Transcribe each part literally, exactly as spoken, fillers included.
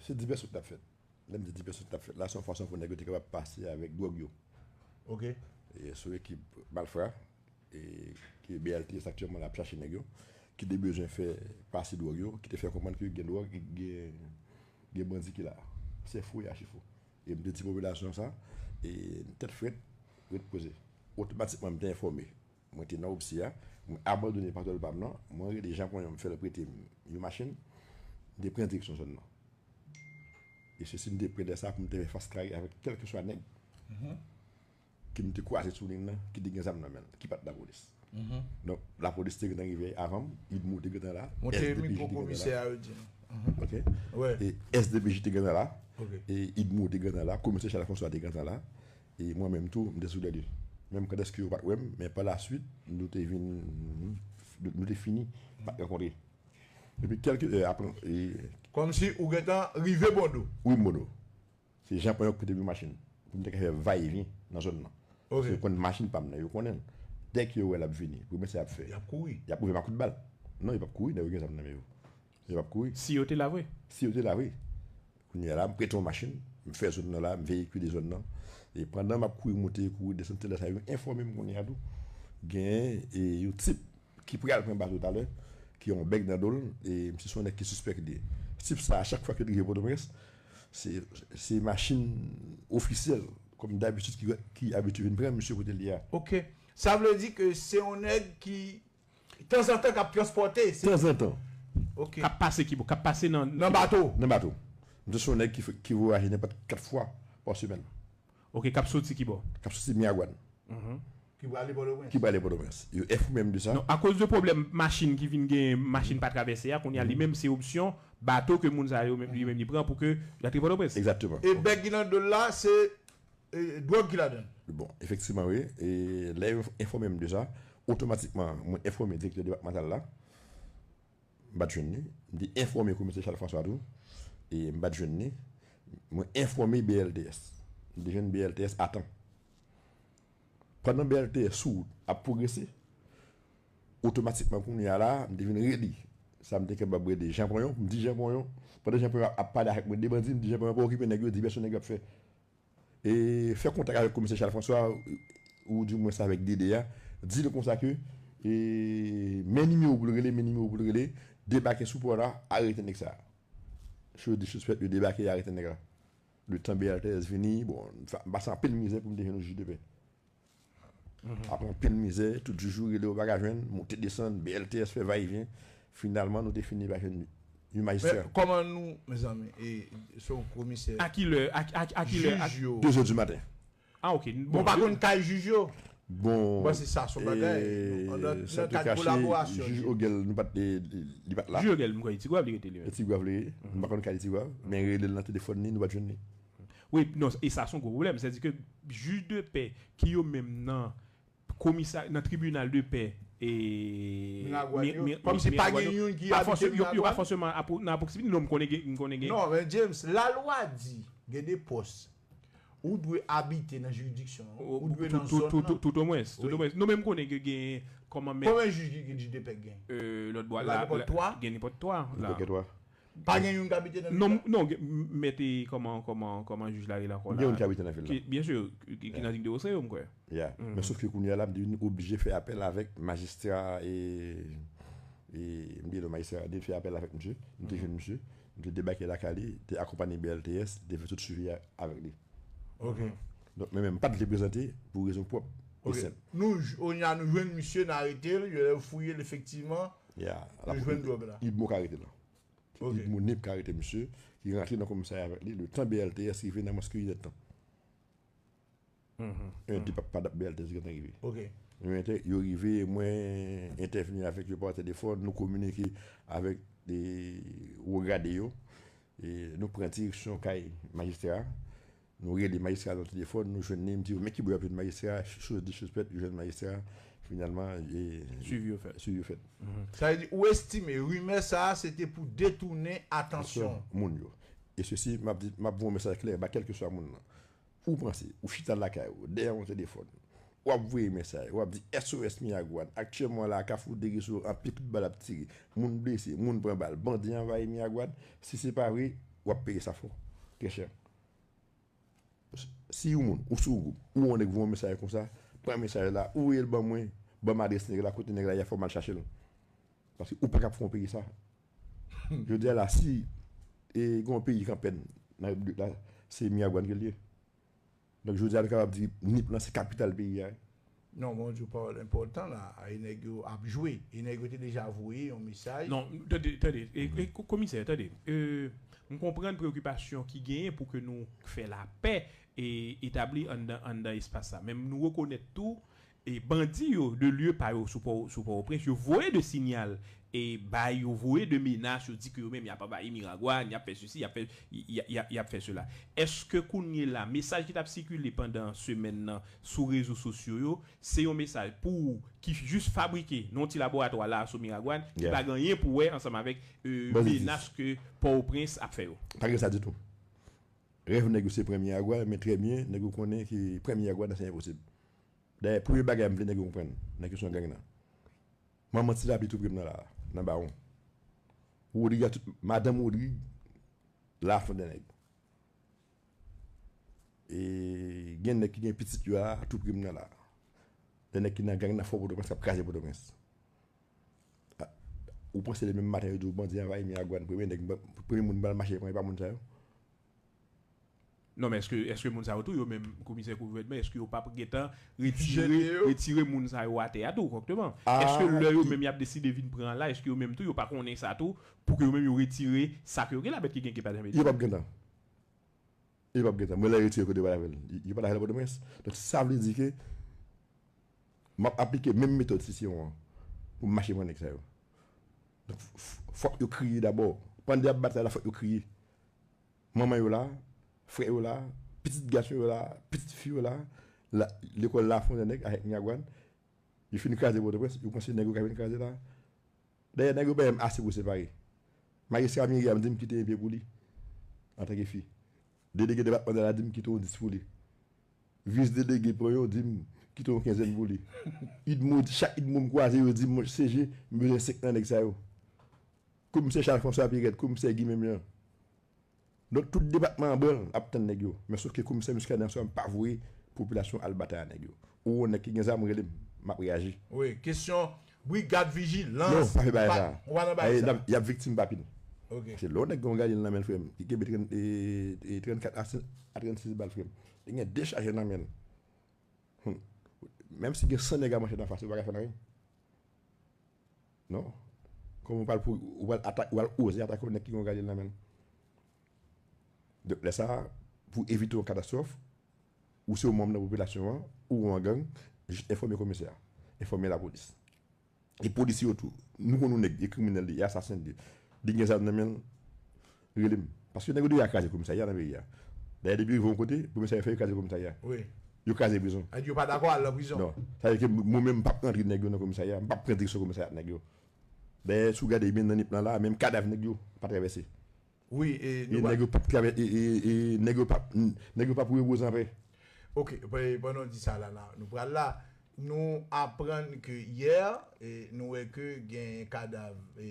Se divès wout l ap fèt. Lè m di divès wout l ap fèt la, se yon fason pou nèg yo te kapab pase avèk dwòg yo. Ok. E sou ekip malfra e ke B L T S aktyèlman la ap chache nèg yo, ki te bezwen fè pase dwòg yo, ki te fè konprann ke gen dwòg, gen, gen bandi ki la. Se fo e achi fo. E m te di popilasyon sa, e tèt frèt, ret poze. Otomatikman, m te enfòme. Mwen te nan opsi a, mwen abandone patwòl pa m nan, mwen rele Jan Ponyon, m fè l prete m yon machin, m te pran direksyon zòn nan. E se si m te pran lè sa pou m te fè fas kare avèk kèlkeswa nèg ke m te kwaze sou liy nan, ki te gen zam nan men l, ki pa t lapolis. Donk, lapolis te gentan rive avan m, UDMO te gentan la, Monte S D P J mikwo te gentan komisè la. A yo di nou. Mhm. Ok? Wè. E S D P J te gentan la, Ok. e UDMO te gentan la, komisè Charles François te gentan la, e mwen menm tou, m te sou lè li. Menm kantèske yo pa t wè m, men pa la swit, nou te vin, nou te fini pa t rankontre. Epi kèlke è apre, e, Kòmsi ou gentan rive Bodo. Wi, Bodo. Se Jan Ponyon ki prete m yon machin pou m te ka fè vayevyen nan zòn nan. Ok. Se yo konn machin pa m nan, yo konnen l. Dèk yo wè l ap vini, premye sa y ap fè, Y ap kouri. Y ap ouvè m ak kout bal. Non, yo p ap kouri, nèg yo gen zam nan men yo. Yo p ap kouri. Si yo te la vre. Si yo te la vre. Kounye a la, m prete yon machin, m fè zòn nan la, m veyikile zòn nan. E pandan m ap kouri monte, kouri desann, se lè sa yo enfòme m kounye a tou. Gen e, yon tip ki pral pran bato talè, ki yon bèg nan do l, e misye se yon nèg ki sispèk li ye. Tip sa, a chak fwa ke l rive Pòtoprens, se, se machin ofisyèl, kòm dabitid, ki, ki abitye vin pran misye kote l ye a. Ok. Sa vle di ke se yon nèg ki tanzantan k ap transpòte. Se Tanzantan. Ok. K ap pase ki bò? K ap pase nan Nan bato. Nan bato. M te se yon nèg ki, fè- ki vwayaje nenpòt kat fwa pa semèn. Ok, k ap soti ki bò? K ap soti Miragwàn. Ki prale Pòtoprens. Ki prale Pòtoprens. Yo enfòme m de sa. Non, akoz de pwoblèm machin ki vin gen, machin pa travèse a, kounye a li menm se opsyon bato ke moun sa yo menm, li menm li pran pou ke l antre Pòtoprens. Egzakteman. E bèg ki nan do l la, se e, dwòg ki ladan l. Bon, efektivman, wi. E lè yo enfòme m de sa, otomatikman, mwen enfòme direktè depatmantal la. M pa t jwenn li. M te enfòme komisè Charles François tou. E m pa t jwenn li. Mwen enfòme B L T S. M te jwenn B L T S a tan. Pandan B L T S sou wout ap pwogrese, otomatikman kounye a la, m te vin rele. Sa m te kapab rele Jan Ponyon, m di Jan Ponyon, pandan Jan Ponyon ap, ap pale avèk mwen de bandi, m di Jan Ponyon pa okipe nèg yo, divèsyon nèg yo ap fè. E fè kontak avèk komisè Charles François, ou di mwens avèk D D a, di l konsa ke, e, men nimewo pou l rele, men nimewo pou l rele, debake sou pò la, arete nèg sa. Chose dit, chose faite, yo debake, arete nèg la. Letan B L T S vini, bon, m pase anpil mizè pou m te jwenn yon jij de pè. Apre anpil mizè, tout jij ou rele ou pa ka jwenn, monte desann, B L T S fè vayevyen. Finalman, nou te fini pa jwenn yon majistra. Men kòman nou, mezanmi, e se yon komisè. A ki lè? A, a, a ki lè? A- Jij yo. De zè di maten. Ah, ok. Bon, pa konn kay jij yo. Bon, Bon, se sa, se yon bagay. e, Nan, nan, san nan te kad kache, kolaborasyon. jij Ogèl, nou pa t, li, li pa t la. Jij Ogèl, m kwè, Tigwav li rete li menm. Tigwav li, m pa konn kay Tigwav, men rele l nan telefòn li, nou pa t jwenn li. Wi, non, e sa se yon gwo pwoblèm. Sètadi ke jij de pè ki yo menm nan komisa, nan tribinal de pè e Miragwàn yo. Mi- Mi- Kòmsi pa Miragwàn gen yo, youn ki pa abite fòse- yo, yo pa Miragwàn. Fòseman apro- nan pwoksibite. Non, m konnen gen, m konnen gen. Non, men James, lalwa di gen de pòs ou dwe abite nan jiridiksyon an, ou dwe nan zòn nan. Tout omwens. Tout omwens. Non, men m konnen ke gen kòman men Konbyen jij ki jij de pè gen? euh, lòt bò La la, nenpòt la- twa? Gen nenpòt twa la. Gen twa. Pa gen youn ki abite nan Non, vil la? Non, gen- m- mete kòman, kòman, kòman jij la rele ankò la. Gen youn ki abite nan vil la. Ki- Byen si, ki, ki nan Zig de Rosé, m kwè. Ya. Men sof ke kounye a la, m te vin oblije fè apèl avèk majistra e, e m te di majistra de fè apèl avèk misye. M te jwenn misye. M te debake lakay li, te akonpanye B L T S, te fè tout swivi a- avèk li. Ok. Donk, men menm pa t vle prezante pou rezon pwòp e Ok. senp. Nou, j- kounye a nou jwenn misye, n arete l, yo lè fouye l efektivman, Ya. nou jwenn dwòg la. UDMO ka arete la. Ok. UDMO nèg ka arete misye, ki rantre nan komisarya avèk li, letan B L T S rive nan mòske inèdtan. Yon de pa, pa B L T S gentan rive. Ok. Yo entè- yo rive, mwen entèvni avèk yo pa telefòn, nou kominike avèk de wo grade yo. E nou pran direksyon kay majistra. Nou rele majistra nan telefòn, nou jwenn li, m di yo, men ki bò y ap jwenn majistra, chose dit, chose faite, yo jwenn majistra. Finalman, e, Swivi yo fèt. Swivi yo fèt. Sa vle di, ou estime rimè sa a, se te pou detounen atansyon. Moun yo. E sesi, m ap di, m ap voye yon mesaj klè ba kèlkeswa moun nan. Ou panse, ou chita lakay ou, dèyè yon telefòn, w ap voye mesaj, w ap di S O S Miragwàn, aktyèlman la, Kafou Deriso, anpil kout bal ap tire, moun blese, moun pran bal, bandi anvayi Miragwàn, si se pa vre, w ap peye sa fò, trè chè. Si yon moun, ou sou gwoup, ou yon nèg voye yon mesaj konsa, pran mesaj la, ou voye l ban mwen, ban m adrès nèg la, kote nèg la ye a, fò m al chache l. Paske ou pa ka fè yon peyi sa. Jodi a la, si e, gen yon peyi k an pèn nan repiblik la, se Miragwàn ke l ye. Donk, jodi a, nou kapab di Nip lan se kapital peyi a. Non, bon, di w pawòl enpòtan la. E nèg yo ap jwe. E nèg yo te deja voye yon mesaj. Non, tande, tande. E, e, ko- komisè, tande. Euh, m konprann preokipasyon ki genyen pou ke nou fè lapè e etabli anndan anndan espas sa. Men nou rekonèt tou e bandi yo de lye pa yo sou Pò- sou Pòtoprens, yo voye de sinyal e bay, yo voye de menas, yo di ke yo menm y ap anvayi Miragwàn, y ap fè sesi, y ap fè y, y, y, y ap fè sela. Èske kounye la, mesaj ki t ap sikile pandan semèn nan sou rezo sosyo yo, se yon mesaj pou ou ki jis fabrike nan yon ti laboratwa la sou Miragwàn, ki Yeah. pa gen anyen pou wè ansanm avèk euh, Banditis. menas ke Pòtoprens ap fè yo? Pa gen sa ditou. Rèv nèg yo se pran Miragwàn, men trè byen, nèg yo konnen ke pran Miragwàn nan se enposib. Dayè, premye bagay m vle nèg yo konprann nan kesyon gang nan. Manman Ti Lapli tou pre m nan la, nan Bawon. Rodrig a tout, madanm Rodrig, la fon de nèg. E gen nèg ki gen pitit yo a, tou pre m nan la. De nèg ki nan gang nan fò Pòtoprens, k ap kraze Pòtoprens. A, ou panse demen maten yo di w bandi anvayi Miragwàn, premye nèg, premye moun m pral mache pran, e pa moun sa yo? Non, men èske èske moun sa yo tou, yo menm komisè gouvènman, èske yo p ap gentan retire Jete yo. retire moun sa yo atè a tou, kòkteman? Ah, Èske lè yo i- menm y ap deside vin pran la, èske yo menm tou, yo pa konnen sa tou, pou ke yo menm yo retire sa ke yo gen la, bèt ki gen ki pa janmen Yo p ap gentan. Yo p ap gentan. Mwen lè yo retire kote yo pral avè l. Yo pral avè l Pòtoprens. Donk, sa vle di ke m ap aplike menm metòd Sisyon an pou m mache pran nèg sa yo. Donk, f- f- fòk yo kriye dabò. Pandan y ap batay la, fòk yo kriye. Manman yo la, frè yo la, pitit gason yo la, pitit fi yo la, la lekòl la fon de nèg avèk Miragwàn. Yo fin kraze Pòtoprens, yo panse nèg yo ka vin kraze la. Dayè, nèg yo bay m ase pou separe. Majistra Myriam di m kite yon pye pou li, antanke fi. Delege depatmantal la di m kite yon dis pou li. Vis delege Panyon di m kite yon kenzèn pou li. Idmo, chak Idmo m kwaze yo di m, Mwen, C G, m bezwen senk nan nèg sa yo. Komisè Charles François Pierrette, komisè Guy Memyan. Donk, tout depatman an branl ap tann nèg yo. Men sof ke komisè Muscadin an swa m pa voye popilasyon al batay a nèg yo. Ou wè nèg ki gen zam, rele m, m ap reyaji. Wi, kesyon brigad vijilans. Non, pa fè bagay sa. Ou pa nan Ay, bagay sa. n ap- Y ap viktim pa pil. Ok. Se lè w nèg gen yon galil nan men l, frè m, ki kenbe trannkat a trannsis bal, frè m. Li gen de chaje nan men l. Hmm. Menm si gen san nèg a manchèt anfas, ou pa ka fè l anyen. Non. Kòman ou pral pou ou pral atak, ou pral oze atake yon nèg ki gen yon galil nan men l? Donk, lè sa a, pou evite yon katastwòf, ou se yon manm nan popilasyon an, ou yon gang, jis enfòme komisè a, enfòme lapolis. E polisye yo tou, nou konn yon nèg, e kriminèl li, e asasen li, li gen zam nan men l, rele m. Paske nèg yo deja kraze komisarya nan peyi a. Dayè, depi yo rive yon kote, premye sa yo fè, yo kraze komisarya. Wi. Yo kraze prizon. Yo pa dakò al nan prizon. Non. Sa vle di ke mwen menm, m p ap rantre nèg yo nan komisarya, m p ap pran direksyon komisarya ak nèg yo. Dayè, si w gade byen nan Nip lan la, menm kadav nèg yo pa travèse. Wi, e E nèg yo p ap travè- e, e, e nèg yo p ap, nèg yo p ap repoze anpè. Ok, pandan w di sa la, la, nou pral la. Nou aprann ke yè, e, nou wè ke gen kadav, e,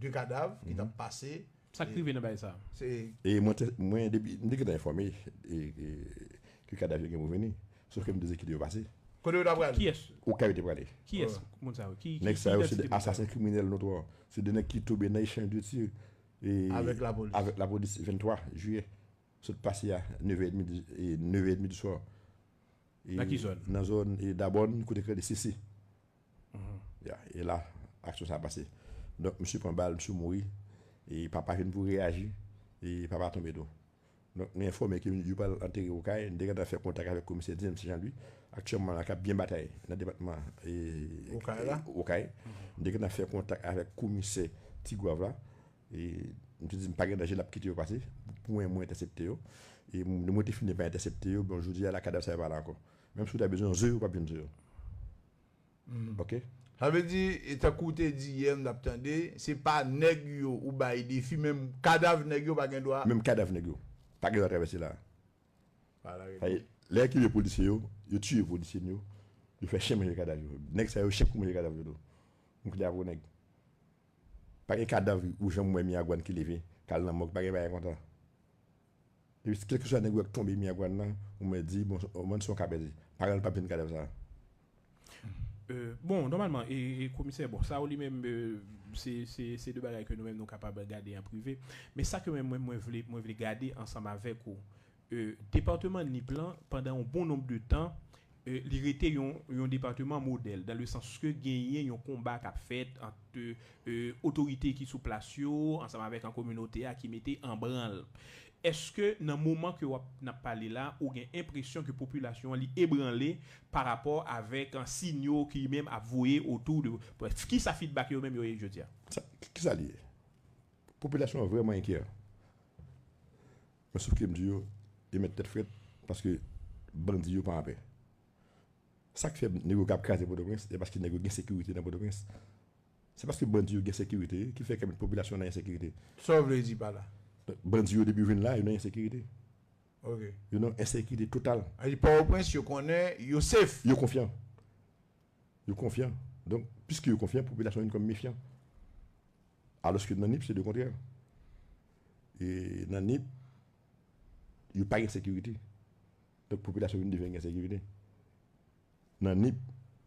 de kadav ki t ap pase. Sa k rive nan bagay sa? Se E mwen, te- mwen depi, m te gentan enfòme e, e, ke kadav yo gen pou vini. Sof ke m te di kite yo pase. Kote yo t ap pral? Kiyès? Ou ka yo te prale. Kiyès moun sa yo? Ki, ki, Nèg ki sa yo se idantite de moun sa yo? Asasen kriminèl notwa. Se de nèg ki tonbe nan echanj de tir e, Avèk lapolis. Avèk lapolis venntwa jiyè. Sot pase a nevè edmi di, e, nevè edmi di swa. E, Nan ki zòn? Nan zòn e, Dabòn, kote k rele Sisi. Ya, e la, aksyon sa a pase. Donk, misye pran bal, misye mouri. E papa vin pou reyaji. E papa tonbe tou. Donk, nou enfòme ke yo pral antere Okay. Nou te gentan fè kontak avèk komisè James Jean Louis. Aktyèlman la, k ap byen batay nan depatman e, Okay la? Okay. Nou te gentan fè kontak avèk komisè Tigwav la. E m te di m pa gen danje, l ap kite yo pase. Pou mwen, mwen entèsepte yo. E m- mwen te fini pa entèsepte yo. Bon, jodi a la, kadav sa yo pa la ankò. Menm si w ta bezwen zo yo, w p ap jwenn zo yo. Ok? Sa vle di, e tankou w te di yè, m t ap tande, se pa nèg yo ou bay defi, menm kadav nèg yo pa gen dwa. Menm kadav nèg yo pa gen dwa travèse la. Pa la Sa ye, lè yo kenbe polisye yo, yo tiye polisye nou yo, yo fè chen manje kadav yo. Nèg sa yo, chen pou manje kadav yo tou. M kite avè w nèg. Pa gen kadav ou janm wè Miragwàn ki leve K al nan mòg, pa gen bagay kontan. Epi kèlkeswa nèg ou wè k tonbe Miragwàn nan, ou mèt di, bon, Mann se yon ka pèdi. Paran l p ap jwenn kadèv sa. Euh, bon, nòmalman, e, e komisè, bon, sa ou li menm, euh, se, se, se de bagay ke nou menm nou kapab gade an prive. Men sa ke mwen, mwen, mwen vle, mwen vle gade ansanm avèk ou. Euh, depatman Nip lan, pandan yon bon nonb de tan, euh, li rete yon, yon depatman modèl, dans le sens ke genyen yon konba k ap fèt ant, euh, otorite ki sou plas yo, ansanm avèk an kominote a ki mete an branl. Èske nan moman ke w ap, n ap pale la, ou gen enpresyon ke popilasyon an li ebranle pa rapò avèk an sinyo ki menm ap voye otou de, ki sa feedback yo menm yo ye jodi a? Sa, ki sa li ye? Popilasyon an vrèman enkyè. Men sof ke m di yo, yo mèt tèt frèt, paske bandi yo pa anpè. Sa k fè nèg yo ka ap kraze Pòtoprens, se paske nèg yo gen sekirite nan Pòtoprens. Se paske bandi yo gen sekirite ki fè ke popilasyon an nan ensekirite. Sa w vle di pa la? Bandi yo depi yo vin la, yo nan ensekirite. Ok. Yo nan ensekirite total. Sa di Pòtoprens yo konnen yo safe. Yo konfyan. Yo konfyan. Donk, piske yo konfyan, popilasyon vin kòm mefyan. Alòske nan Nip, se le kontrè. E nan Nip, yo pa gen sekirite. Donk, popilasyon vin devyen gen sekirite. Nan Nip,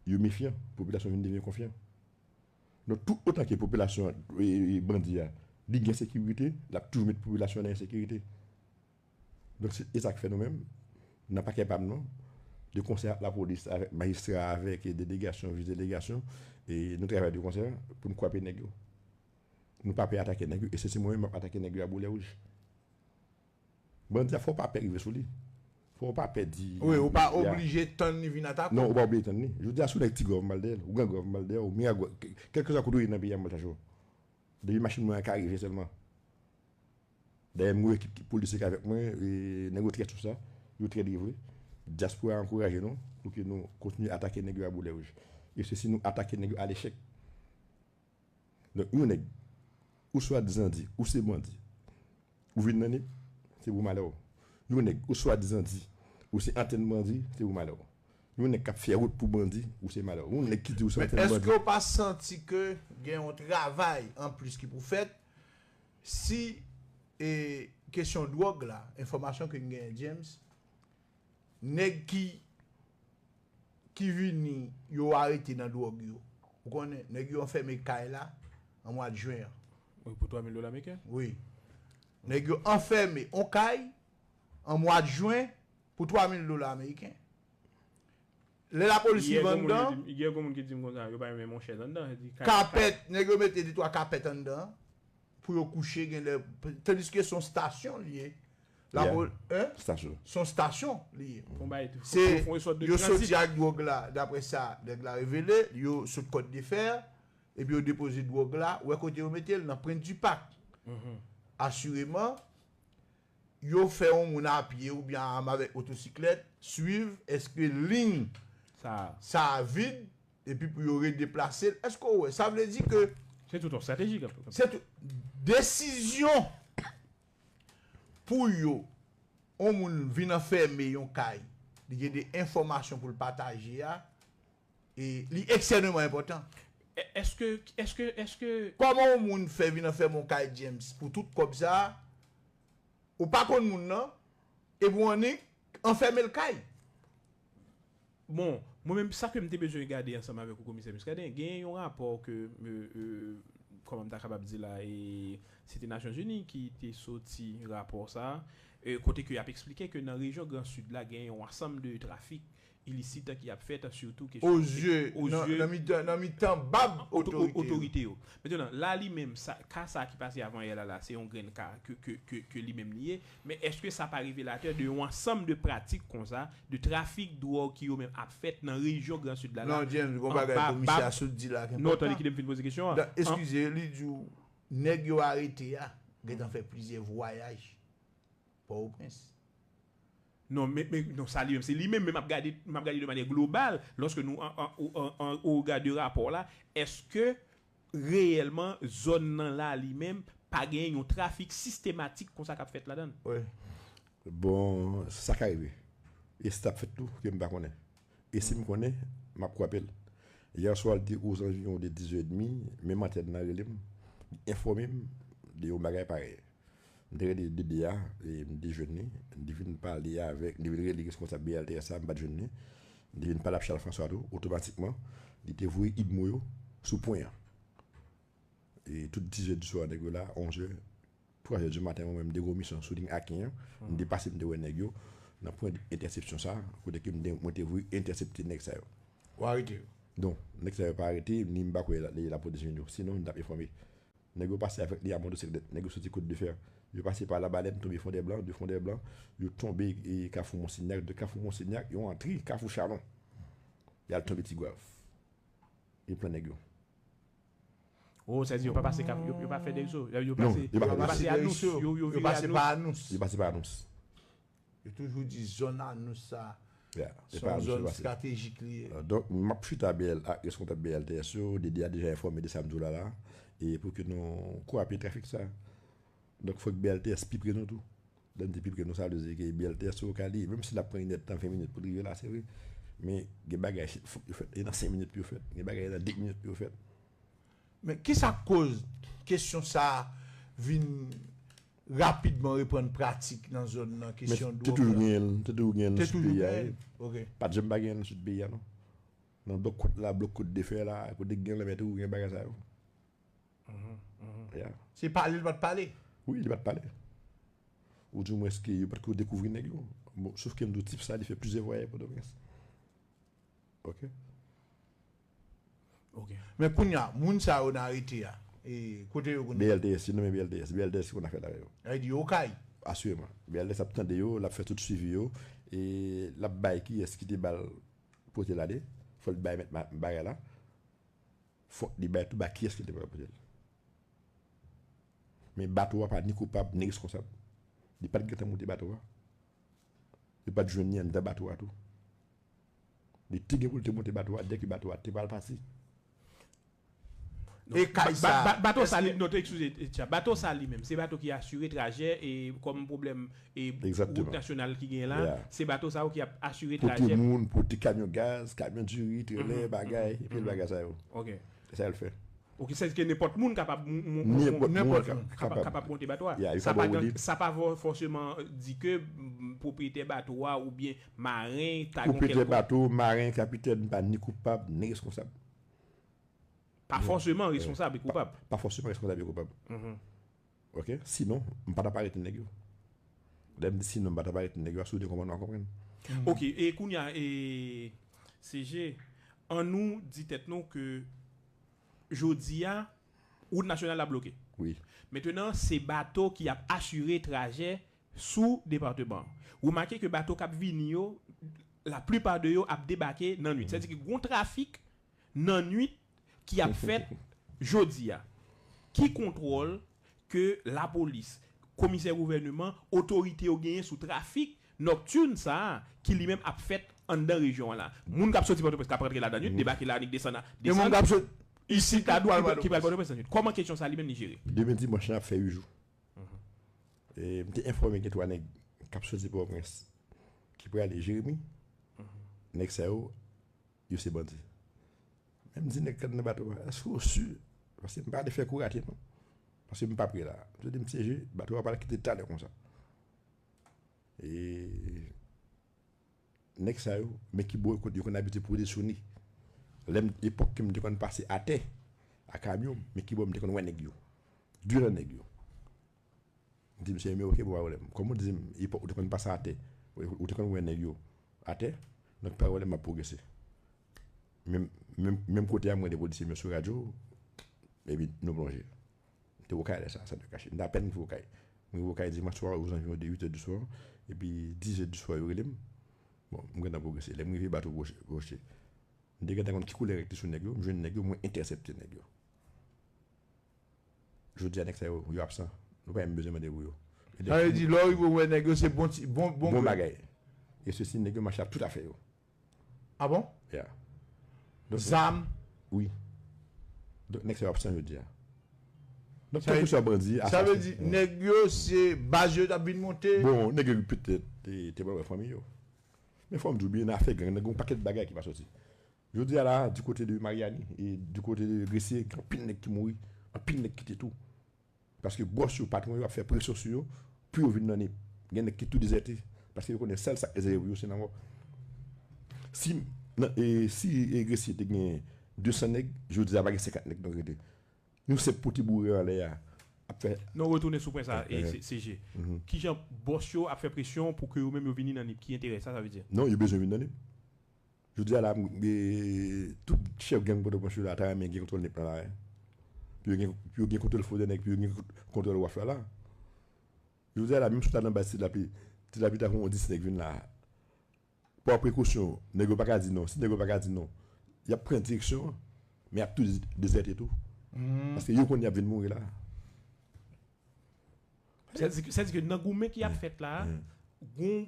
yo mefyan, popilasyon vin devyen konfyan. Donk, tout otan ke popilasyon, e, e, bandi a, li gen sekirite, l ap toujou met popilasyon nan ensekirite. Donk, se, e sa k fè nou menm, nan pakè pa m non, de konsè ak lapolis, avèk majistra, avèk, e, delegasyon, vis delegasyon, e nou travay de konsè pou n kwape nèg yo. Nou pa pè atake nèg yo, e se si mwen menm m ap atake nèg yo a boulè wouj. Bandi a, fò w pa pè rive sou li. Fò w pa pè di. Wi, ou pa oblije tann li vin atake w. Non, ou pa oblije tann li. Jodi a, si w nèg Ti Gòv, m pral dèyè l. Ou Gran Gòv, m pral dèyè w. Miragwàn, kè-, kèlkeswa kote w ye nan peyi a, m pral chache w. Depi machin mwen an ka rive sèlman. Dayè, m gen yon ekip ki polisye k avèk mwen, e nèg yo trè sou sa, yo trè devwe. Dyaspora a ankouraje nou pou ke nou kontinye atake nèg yo a boulè wouj. E se si nou atake nèg yo alechèk. Donk, yon nèg, ou swadizan di, ou se bandi, ou vin nan Nip, se pou malè w. Yon nèg, ou swadizan di, ou se antèn bandi, se pou malè w. Yon nèg k ap fè wout pou bandi, ou se malè w. Yon nèg ki di ou se antèn bandi. Men èske w pa santi ke gen yon travay anplis ki pou fèt si, e, kesyon dwòg la, enfòmasyon ke n genyen, James, nèg ki, ki vini, yo arete nan dwòg yo. Ou konnen, nèg yo anfème kay la, an mwa jen an. Wi, pou twa mil dola ameriken? Wi. Nèg yo anfème on kay, an mwa jen, pou twa mil dola ameriken. Lè lapolis rive anndan, gen moun ki di m konsa, yo pa renmen monchèz anndan, se di kay, kapèt, nèg yo mete de twa kapèt anndan, pou yo kouche, genlè, tandiske se yon stasyon li ye. Lapol-, hein? Stasyon. Se yon stasyon li ye. Se, yo soti ak dwòg la, daprè sa nèg la revele, yo sot Kòt de Fè, epi yo depoze dwòg la, ou wè kote yo mete l, nan Pwent di Pak. Asireman, yo fè yon moun a pye oubyen avèk otosiklèt, swiv èske liy sa a vid, epi pou yo redeplase l. Èske w wè? Sa vle di ke se tout yon estrateji k ap, se tout desizyon pou yo, yon moun vin anfème yon kay, li gen de enfòmasyon pou l pataje a, e li ekstrèmeman enpòtan. Èske, èske, èske kòman yon moun fè vin anfème yon kay, James, pou tout kòb sa a, ou pa konn moun nan, epi w annik anfème l kay? Bon, mwen menm, sa ke m te bezwen gade ansanm avèk ou, Komisè Muscadin, gen yon rapò ke, euh, euh, kòman m ta kapab di la, e, se te Nasyonzini ki te soti rapò sa, euh, kote ke y ap eksplike ke nan rejyon Gran Sid la, gen yon ansanm de trafik ilisit ki ap fèt, sitou kesyon, aux yeux, nan, nan mitan, nan mitan bab otorite yo. Mentnan, la li menm, sa, ka sa ki pase avan yè la, la, se yon grenn ka ke, ke, ke, ke li menm li ye. Men èske sa pa revelatè de yon ansanm de pratik konsa, de trafik dwòg ki yo menm ap fèt nan rejyon Gran Sid la, la? Non, James, gon bagay komisè a sot di la ki enpòtan. Non, tande, kite m fin poze kesyon an. Eskize, li di w, nèg yo arete a gentan fè plizyè vwayaj Pòtoprens. Non, men, men, non, sa li menm, se li menm, men m ap gade, m ap gade de manyè global, lòske nou, an, an, an, an, o rega de rapò la, èske reyèlman zòn nan la li menm pa gen yon trafik sistematik konsa k ap fèt ladan l? Wi. Bon, sa ka rive. E si t ap fèt tou, ke m pa konnen. E si m konnen, m ap kwape l. Yè swa, l te ozanviwon de diz è edmi, menm antèn nan rele m, li enfòme m de yon bagay parèy. M te rele D D a, e m te jwenn li, m te vin pale avèk, m te vin rele responsab B L T S la, m pa t jwenn li. M te vin pale ak Charles François tou, otomatikman, li te voye id mwen yo sou pwen an. E tout dizè di swa, nèg yo la, onzè, twazè di maten, mwen menm, m te gen yon misyon sou liy Aken an, m te pase, m te wè nèg yo, nan pwen entèsepsyon sa, kote ke m te, mwen te voye entèsepte nèg sa yo. Ou arete yo? Non, nèg sa yo pa arete, ni m pa kwè la, lapolis vin yo. Sinon, m t ap enfòme. Nèg yo pase avèk li a motosiklèt. Nèg yo soti Kote de Fè. Yo pase pa Labalèn, tonbe Fondèblan, de Fondèblan, yo tonbe e Kafou Monsignac, de Kafou Monsignac, yo antre Kafou Chalon. Y al tonbe Tigwav. Yo pran nèg yo. Oh, sa di yo pa pase Kafou, yo, yo pa fè Dèlso. Yo, yo Non, pase, yo pa yo fè pase Dèlso. Anons, yo, yo Yo vire pase pa Anons. Anons. Yo pase pa Anons. Yo toujou di zòn Anons sa. Yeah, Se se pa yon Anons yo zòn pase. Estratejik li ye. Euh, Donk, m ap chita B L ak responsab B L T S yo, D D a deja enfòme de sa m di w la la, e pou ke nou kwape trafik sa. Donk, fòk B L T S pi pre nou tou. Lè m di pi pre nou, sa vle di ke B L T S yo ka li, menm si l ap pran inèdtan, ven minit pou l rive la, se vre. Men, gen bagay, fòk yo fèt, e nan senk minit pou yo fèt. Gen bagay, e nan de minit pou yo fèt. Men kisa k koz kesyon sa a vin rapidman reprann pratik nan zòn nan, Men kesyon te dwòg toujou la? Genyen l, te toujou genyen l Te nan sud toujou peyi a. Genyen l? Ok. Pa t janm pa genyen l nan sud peyi a, non. Nan blòk Kote la, blòk Kote de Fè la, kote k gen lanmè toujou gen bagay sa yo. Yeah. Se pale l pa t pale? Wi, li pa t pale. Ou di mwens ke yo pa t ko dekouvri nèg yo. Bon, sof ke m di w tip sa, li fè plizyè vwayaj Pòtoprens. Ok. Ok. Men kounye a, moun sa yo n arete a, e kote yo kounye a? B L T S, yo nonmen B L T S. B L T S ki konn afè l avè yo. Sa vle di yo kay. Asireman. B L T S ap tande yo, l ap fè tout swivi yo, e l ap bay kiyès ki te ba l pote l ale. Fò l bay mèt ma- bagay la. Fòk li bay tou ba kiyès ki te ba l pote l. Men bato a pa ni koupab, ni reskonsab. Li pa t gentan monte bato a. Li pa t jwenn li anndan bato a tou. Li te gen pou l te monte bato a, dèke bato a te pral pati. E kay sa. Bato sa li, non, eskize, Etcha, bato sa li menm, se bato ki asire trajè e kòm pwoblèm e wout nasyonal ki genyen la, se bato sa yo ki ap asire trajè. Pote moun, pote kamyon gaz, kamyon diri, trelè, bagay, epi bagay sa yo. Ok. Se sa yo fè. Ok, sètadi ke nenpòt moun kapab Nenpòt moun kapab. Kapab monte bato a. Sa pa fòseman di ke pwopriyetè bato a oubyen maren ta gen kèlkonk. Pwopriyetè bato, maren, kapitèn pa ni koupab ni reskonsab. Pa fòseman reskonsab e koupab. Pa fòseman reskonsab e koupab. Ok? Sinon, m pa t ap arete nèg yo. Lè m di sinon, m pa t ap arete nèg yo, si w te konprann, w a konprann. Ok, e kounye a, e, C G, annou di tèt nou ke jodi a, wout nasyonal la bloke. Wi. Mentenan, se bato ki ap asire trajè sou depatman an. Remake ke bato k ap vini yo, laplipa de yo ap debake nan nwit. Sètadi ke gon trafik nan nwit ki ap fèt jodi a. Ki kontwòl ke lapolis, komisè gouvèneman, otorite yo genyen sou trafik nòktin sa a ki li menm ap fèt anndan rejyon an la? Moun k ap soti Pòtoprens k ap rantre la nan nwit, debake la, annik desann la, desann isit la, ki pral Pòtoprens nan nwit. Kòman kesyon sa a li menm li jere? Demen dimanch lan ap fè uit jou. E m te enfòme gen twa nèg k ap soti Pòtoprens ki prale Jeremi. Nèg sa yo, yo se bandi. Men m di nèg k nan bato a, èske w si? Paske m pa vle fè kou rate non. Paske m pa pre la. M te di m, M C G, bato a pral kite talè konsa. E nèg sa yo, men ki bò yo konn abitye pozisyone. Lè m, epòk ke m te konn pase atè a kamyon, men ki bò m te konn wè nèg yo. De nan nèg yo. M di misye, men ok, pa pwoblèm. Kòm ou di m, epòk ou te konn pase atè, ou te konn wè nèg yo atè, donk pa pwoblèm, m ap pwogrese. Menm, menm, menm kote a, m rele polisye m yo sou radyo, epi nou plonje. M te Okay lè sa a, san te kache. M te apèn rive Okay. M rive Okay dimanch swa, ozanviwon de uit è di swa, epi diz è di swa, yo rele m. Bon, m gentan pwogrese. Lè m rive, bato pwoche. M te gentan konn ki koulè rèk te sou nèg yo, m jwenn nèg yo, mwen entèsepte nèg yo. Jodi a, nèg sa yo, yo absan. Nou pa menm bezwen mande pou yo. Sa vle di, lè w rive wè nèg yo, se bon ti, bon, bon bagay. E sesi, nèg yo mache ap tout afè yo. Ah bon? Yeah. Zam? Wi. Donk, nèg sa yo absan jodi a. Donk, kèlkeswa bandi, sa vle di, nèg yo, se baz yo t ap vin monte? Bon, nèg yo petèt te, te pral wè fanmi yo. Men fò m di w byen, nan afè gang, nèg gen yon pakèt bagay ki pa soti. Jodi a la, di kote de Maryani e di kote de Gresye, gen anpil nèg ki mouri, anpil nèg kite tou. Paske bòs yo, patwon yo ap fè presyon sou yo pou yo vin nan Nip. Gen nèg ki tou dezète. Paske yo konnen sèl sa k rezève pou yo, se lanmò. Si, nan, e, si e Gresye te gen de san nèg, jodi a pa gen senkant nèg nan rete. Yon senp pote boure anlè a ap fè. Non, retounen sou pwen sa, e, se, se je. Kijan bòs yo ap fè presyon pou ke yo menm yo vini nan Nip? Ki enterè sa, sa vle di? Non, yo bezwen vin nan Nip. Jodi a la, m, e, tout chèf gang Pòtoprens yo la, ta renmen gen kontwòl Nip lan la, wi. Pou yo gen, pou yo gen kontwòl Fondènèg, pou yo gen kont-, kontwòl Waf la la. Jodi a la, menm si w ta nan baz Ti Lapli, Ti Lapli ta fè yon dis nèg vin la. Pa prekosyon, nèg yo pa ka di non. Si nèg yo pa ka di non, y ap pran direksyon an, men y ap tou dezète tou. Paske yo konn y ap vin mouri la. Sètadi ke nan goumen ki ap fèt la, gon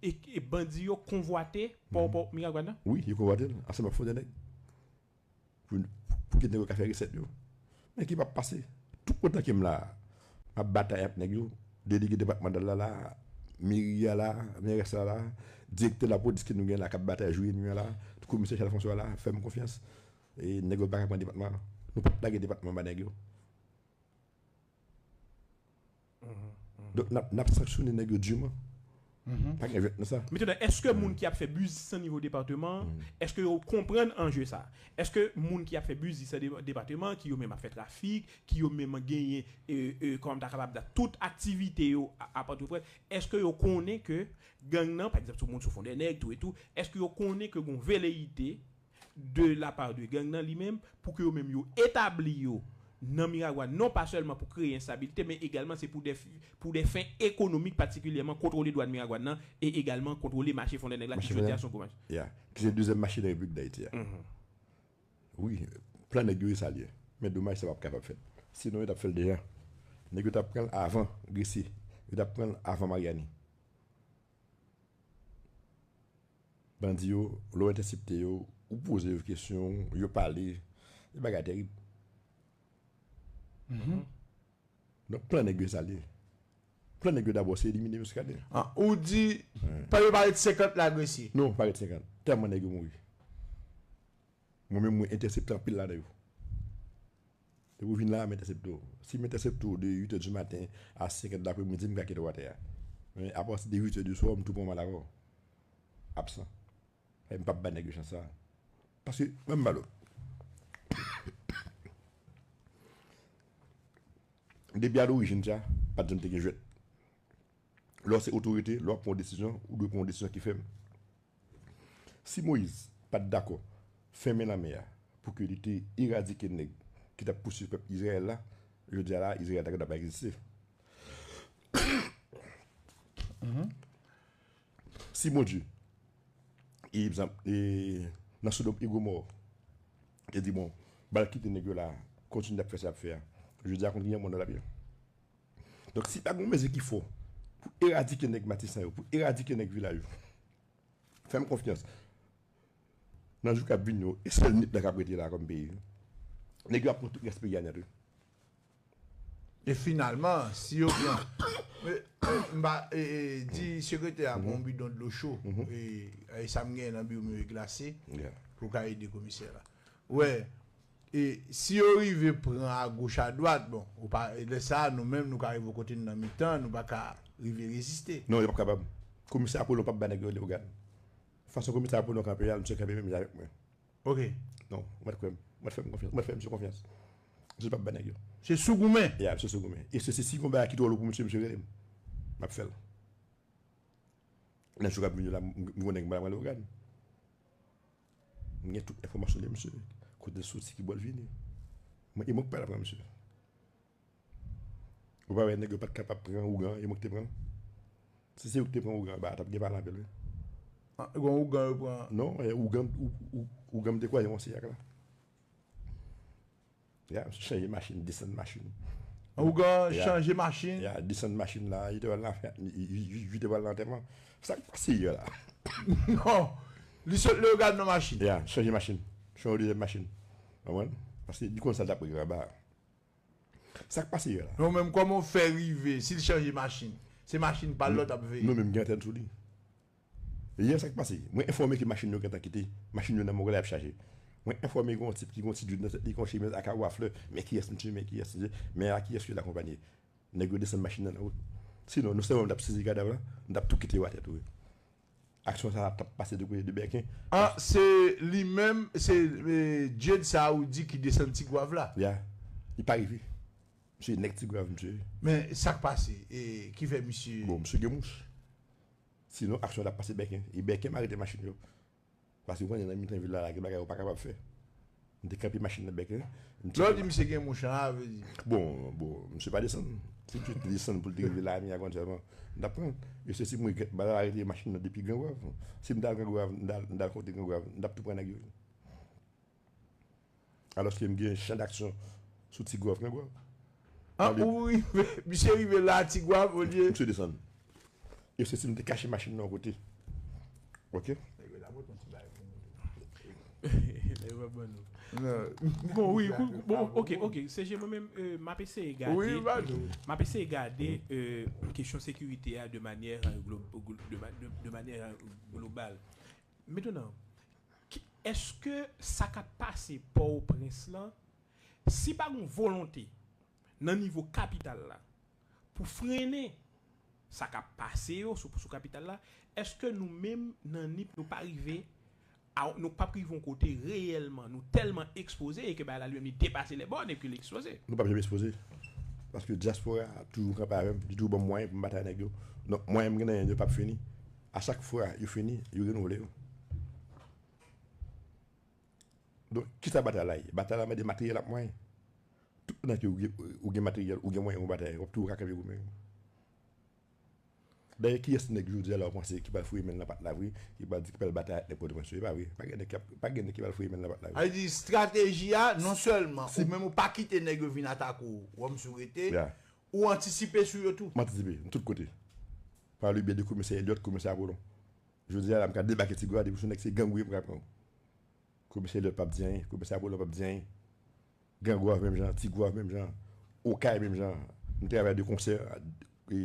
e, e bandi yo konvwate pò, pò Miragwàn nan? Wi, yo konvwate l ansanm ak Fondènèg. Pou, pou kit nèg yo ka fè resèt yo. Men ki p ap pase. Tout otan ke m la, m ap batay ak nèg yo. Delege depatmantal la la, meri a la, mèrès la la, direktè lapolis ke nou gen la k ap batay jou e nwi a la, komisè Charles François la, fè m konfyans. E nèg yo pa ka pran depatman an. Nou p ap lage depatman an ba nèg yo. Donk, n ap, n ap sanksyone nèg yo diman. Pa gen jwèt nan sa. Mentnan, èske moun ki ap fè biznis nan nivo depatman an, èske yo konprann anje sa? Èske moun ki ap fè biznis nan de-, depatman, ki yo menm ap fè trafik, ki yo menm genyen, e, e, kòman m ta kapab di, tout aktivite yo a, a Pòtoprens, èske yo konnen ke gang nan, pa egzanp, sou moun sou Fondènèg, tou e tou, èske yo konnen ke gon veleyite de la part de gang nan li menm, pou ke yo menm yo etabli yo nan Miragwàn, non pa sèlman pou kreye enstabilite, men egalman se pou de, pou de fen ekonomik, patikilyèman kontwole dwàn Miragwàn nan, e egalman kontwole mache Fondènèg la, ki jodi a se yon gwo mache. Ya, ki se dezyèm mache nan Repiblik Dayiti a. Wi, plan nèg yo e sa l ye. Men domaj sa p ap kapab fèt. Sinon, yo t ap fè l deja. Nèg yo t ap pran l avan Gresye. Yo t ap pran l avan Maryani. Bandi yo, lè w entèsepte yo, ou poze yo kesyon, yo pale, se bagay terib. Donk, plan nèg yo e sa l ye. Plan nèg yo dabò, se elimine Muscadin. Ah, ou di, pa yo pa ret senkant la Gresye? Non, pa ret senkant. Tèlman nèg yo mouri. Mwen menm, mwen entèsepte anpil ladan yo. Depi w vin la, m entèsepte w. Si m entèsepte w de uit è di maten a senk è dapremidi, m ka kite w atè a. Men apati de uit è di swa, m tou pran mal avè w. Absan. E m p ap bay nèg yo chans sa. Paske, men m ba l. Depi a lorijin sa, pa t janm te gen jwèt. Lè w se otorite, lè w ap pran yon desizyon, ou dwe pran yon desizyon ki fèm. Si Moyiz pa t dakò fèmen lanmè a pou ke li te eradike nèg ki t ap pouswiv pèp Izrayèl la, jodi a la, Izrayèl ta gentan pa egziste. Si Bondye, e, egzanp, e, nan Sodòm e Gomò, te di, bon, ba l kite nèg yo la, kontinye ap fè sa y ap fè a. Jodi a, konn ki jan mond nan l ap ye. Donk, si pa gen yon mezi ki fò pou eradike nèg Matisan yo, pou eradike nèg Vilaj yo, fè m konfyans. Nan jou k ap vini yo, e sèl Nip la k ap rete la kòm peyi. Nèg yo ap pran tout rès peyi a nèt, wi. E finalman, si yo pran, e, m pa, e, e, di sekretè a pran yon bidon dlo cho, e, e sa m genyen nan biwo m yo e glase, pou ka ede komisè la. Wè, e si yo rive pran agoch adwat, bon, ou pa, e lè sa a, nou menm, nou ka rive kote n nan mitan, nou pa ka rive reziste. Non, yo p ap kapab. Komisè Apolon p ap bay nèg yo lewogàn. Fason komisè Apolon kanpe a, misye kanpe menm jan avèk mwen. Ok. Non, ou mèt kwè m. Ou mèt fè m konfyans. Ou mèt fè misye konfyans. Misye p ap bay nèg yo. Se sou goumen. Ya, misye sou goumen. E se, se si gon bagay ki twò lou pou misye, misye rele m. M ap fè l. Nan jou k ap vini yo la, m, m gen nèg m pral pran lewogàn. M gen tout enfòmasyon de misye. Kote l soti, ki bò l vini. Mwen, e mwen k pral pran misye. Ou pa wè nèg yo pa t kapab pran ougan, e mwen k te pran l. Si se yo k te pran ougan anba a, t ap gen pale anpil, wi. Ah, gon ougan yo pran? Non, e ougan, ou, ou, ougan m te kwaze yon siyak la. Ya, misye chanje machin, desann machin. Ougan chanje machin? Ya, desann machin la, li te pral nan, li, li, li, li te pral nan antèman. Sa k pase yè la? Non, li sot lewogàn nan machin. Ya, chanje machin. Chanje yon dezyèm machin. Konprann? Paske li konn sa l t ap regle anba a. Sa k pase yè la? Non, menm kòman w fè rive, si l chanje machin, se machin pa l lòt ap veye. Non, menm gen antèn sou li. Yè sa k pase, mwen enfòme ke machin yo gentan kite, machin yo nan Mongòl y ap chaje. Mwen enfòme gen yon tip ki gen yon ti djòb nan tèt li, gen yon chemiz ak yon flè. Men kiyès misye, men kiyès misye, men a kiyès ke l akonpaye. Nèg yo desann machin nan nan wout. Sinon, non sèlman m t ap sezi kadav la, m t ap tou kite yo atè tou wi. Aksyon sa a t ap pase de kote de Bèken. Ah, se li menm, se eh, Jade sa ou di ki desann Ti Gwav la. Ya. Li pa rive. Misye nèg Ti Gwav, misye. Men sa k pase, eh, ki fè misye. Bon, misye gen mouch. Sinon, aksyon t ap pase Bèken. E Bèken m arete machin yo. Paske ou konnen nan mitan vil la, la gen bagay ou pa kapab fè. M te kanpe machin nan Bèken. Lè w di misye gen mouch la, vle di. Bon, bon, misye pa desann. Si misye te desann pou l te rive la, Miagwàn sèlman, m t ap pran. E se si mwen ba la arete machin nan depi Gran Gwav. Si m t al Gran Gwav, m t al, m t al kote Gran Gwav, m t ap tou pran nèg yo. Alòske m gen chan d'aksyon sou Ti Gwav, Gran Gwav. Ah, ou rive, misye rive la, Ti Gwav, olye. Misye desann. E se si m te kache machin nan yon kote. Ok? Nèg yo ta pote yon ti bagay pou nou. Nèg yo pa ban nou. Bon, wi, bon, ok, ok. Se je mwen menm, euh, m ap eseye gade. Wi, ba nou. M ap eseye gade euh, kesyon sekirite a de manyè euh, glo- glo- de, ma- de, de manyè euh, global. Mentnan, ki- èske sa k ap pase Pòtoprens lan, si pa gen volonte nan nivo kapital la pou frennen sa k ap pase yo sou, sou kapital la, èske nou menm nan Nip nou pa rive a, nou p ap rive yon kote reyèlman, nou tèlman ekspoze e ke bagay la li menm li depase lè bòn epi li ekspoze? Nou p ap janm ekspoze. Paske dyaspora a toujou kanpe avè m, li toujou ban m mwayen pou m batay nèg yo. Donk, mwayen m gen nan men yo p ap fini. A chak fwa yo fini, yo renouvle yo. Donk, kisa batay la ye? Batay la mande materyèl ak mwayen. Tout pandan ke ou gen, ou gen materyèl, ou gen mwayen pou batay, w ap toujou ka kanpe goumen. Dayè, kiyès nèg jodi a la ou panse ki pral foure men l nan pat la vre, ki pral di ki pral batay ak nèg Pòtoprens yo? E pa vre. Pa gen nèg ki ap- pa gen nèg ki pral foure men l nan pat la vre. Sa vle di, estrateji a, non sèlman ou menm ou pa kite nèg yo vin atake w, w menm si w rete, ou antisipe sou yo tou. M antisipe, m tout kote. Pa le byen de komisè Eliot, komisè Apolon. Jodi a la, m ka debake Ti Gwav, depi sou nèg se gang ou ye, m ka pran w. Komisè Eliot p ap di anyen, komisè Apolon p ap di anyen. Gran Gwav menm jan, Ti Gwav menm jan, Okay menm jan. M travay de konsè, e,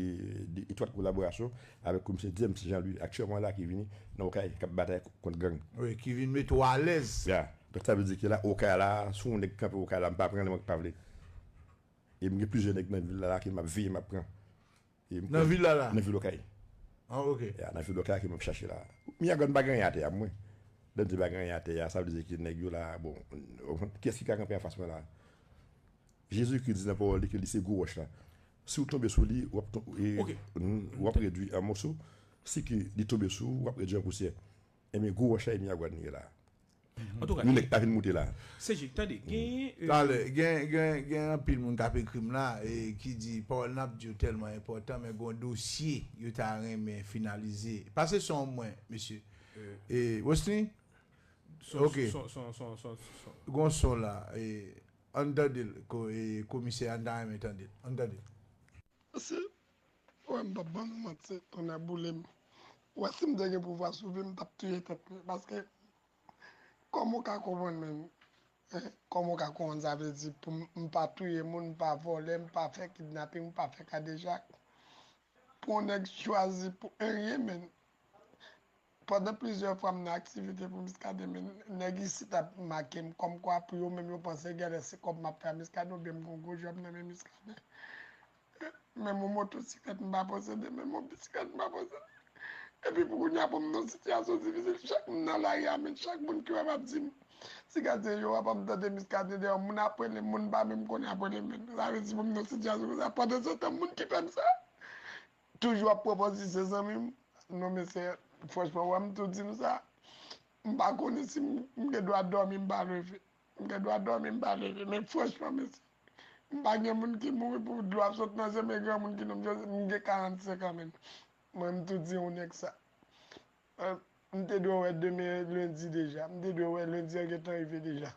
de etwat kolaborasyon avèk komisè James Jean Louis, aktyèlman la ki vini nan Okay, k ap batay kont gang. Wi, ki vin mete w alèz. Ya. Donk, sa vle di ke la, Okay la, si yon nèg kanpe Okay la, m pa pran li, mwen k pa vle. E m gen plizyè nèg nan vil la, la ke m ap veye, m ap pran. E m Nan vil la, la? Nan vil Okay. Ah, ok. Ya, nan vil Okay ke m ap chache la. Miagwàn pa gen anyen atè a, mwen. Lè m di pa gen anyen atè a, sa vle di ke nèg yo la, bon, kiyès ki ka kanpe anfas mwen la? Jezikri di nan pawòl li ke li se gwo wòch la. Si w tonbe sou li, w ap ton- e, Ok. mm, w ap redwi an moso. Si ke li tonbe sou ou, w ap redwi an pousyè. Ebyen, gwo wòch la, e Miagwàn li ye la. Antouka, yon nèg pa vin moute la. Cedric, tande, genyen, euh, Talè, gen, gen, gen anpil moun k ap ekri m la, e ki di pawòl n ap di yo tèlman enpòtan, men gen yon dosye yo ta renmen finalize. Pase son mwen, mesye. Euh, E, Wosny? Son, Ok. son, son, son, son, son. Gen yon son la, e, ann tande l, ko- e, komisè, ann ta renmen tande l. Ann tande l. Mesye, ou wè m p ap ban nou manti, tonnè boule m. Ou wè si m te gen pouvwa sou vi m, m t ap touye tèt mwen. Paske, kòman w ka konprann menm? Hein? Kòman w ka konprann sa vle di pou m, m pa touye moun, m pa vòlè, m pa fè kidnaping, m pa fè kadejak? Pou yon nèg chwazi pou anyen, menm. Pandan plizyè fwa m nan aktivite pou Muscadin, men nèg isit ap make m kòmkwa pou yo menm yo panse genlè se kòb m ap fè a Muscadin oubyen m gen yon gwo djòb nan men Muscadin. Menm yon motosiklèt m pa posede, menm yon bisiklèt m pa posede. Epi pou kounye a pou m nan sitiyasyon difisil, chak moun nan lari a, men chak moun ki wè m ap di m, Ti Gadyen yo, w ap tande Muscadin dèyè w, moun ap rele m, moun m pa menm konnen ap rele m, men sa vle di pou m nan sitiyasyon konsa. Pandansetan, moun ki fè m sa, toujou ap pran pòz li se zanmi m. Non, mesye, franchman, wè m tou di nou sa. M pa konnen si m, m gen dwa dòmi, m pa leve. M gen dwa dòmi, m pa leve. Men franchman, mesye, m pa gen moun ki mouri pou dlo ap sot nan je m, e granmoun ki non m, m gen karannsenk an, men. Mwen, m tou di yon nèg sa. Eh, m te dwe wè demen lendi deja. M te dwe wè lendi an gentan rive deja.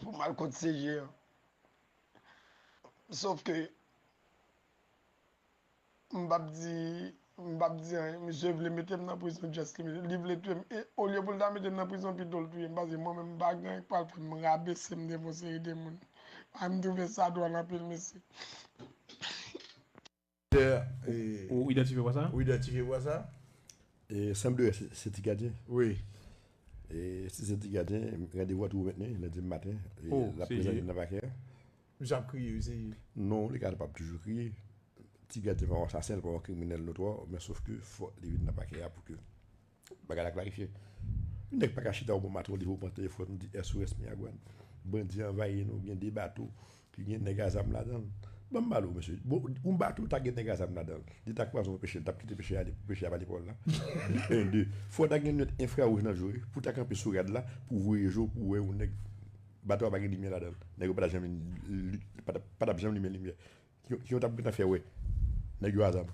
Pou m al kot C G an. Sof ke, m p ap di, m p ap di anyen. Misye vle mete m nan prizon just limit. Li vle touye m. E olye pou l ta mete m nan prizon, pito l touye m. Paske mwen menm, m pa gen anyen k pral fè m rabese m devan yon seri de moun. A, m twouve sa dwòl anpil, mesye. Ou idantifye vwa sa? Ou idantifye vwa sa? E, sanble se, se Ti Gadyen. Wi. E si se Ti Gadyen, randevou a tou mentni, lendi maten, e l ap prezante nan pakè a. Misye ap kriye, wi, se. Non, li ka pa ap toujou kriye. Ti Gadyen pa yon asasen, li pa yon kriminèl notwa, men sof ke fò li vin nan pakè a pou ke bagay la klarifye. Yon nèg pa ka chita yon bon maten, yon leve, ou pran telefòn, ou di S O S Miragwàn. Bandi anvayi nou, gen de bato ki gen nèg a zam ladan l. Ban m pale w, mesye. Bon, yon bato ta gen nèg a zam ladan l. Li ta kwaze yon pechè, li t ap kite pechè a ale, pou pechè a pa ale pa w la. En, de. Fò ta gen linèt enfrawouj nan je w, pou ta kanpe sou rad la, pou voye je w, pou wè yon nèg, bato a pa gen limyè ladan l. Nèg yo pa t ap janm li-, li-, pa t ap, pa t ap janm limen limyè. Ki, ki yo t ap gentan fè wè nèg yo a zam.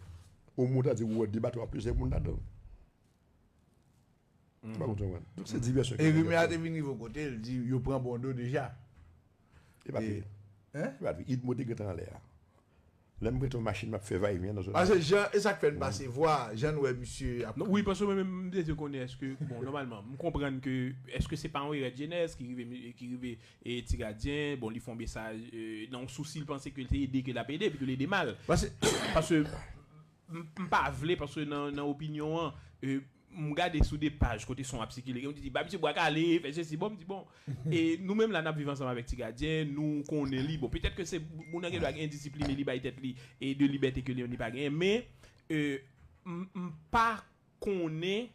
Omwen w ta di ou wè de bato a plizyè moun ladan l. Ou pa konprann. Donk se divèsyon ki. E rimè a te vin rive yon kote, l di yo pran Bondo deja. E pa vre. Hein? E pa vre. Idmo te gentan anlè a. Lè m prete yon machin, m ap fè vayevyen nan zòn nan. Paske jan, e sa k fè n pase vwa, jan n wè misye ap. Non, wi, paske mwen menm, m te di konnen èske, bon, nòmalman, m konprann ke, èske se pa yon erè de jenès ki rive, ki rive, e, Ti Gadyen, bon, li fè yon mesaj, e, nan yon sousi, l panse ke l te ede, ke l ap ede, epi ke l ede mal. Paske, paske m, m pa vle, paske nan, nan opinyon an, e, m gade sou de paj kote son ap sikile, gen moun ki di, ba misye bwa kale, fè sesi, bon, m di, bon, e nou menm la, n ap viv ansanm avèk Ti Gadyen, nou konnen li, bon, petèt ke se moun nan gen dwa gen endisiplin, e li bay tèt li, e de libète ke li, li pa genyen, men, e, m, m pa konnen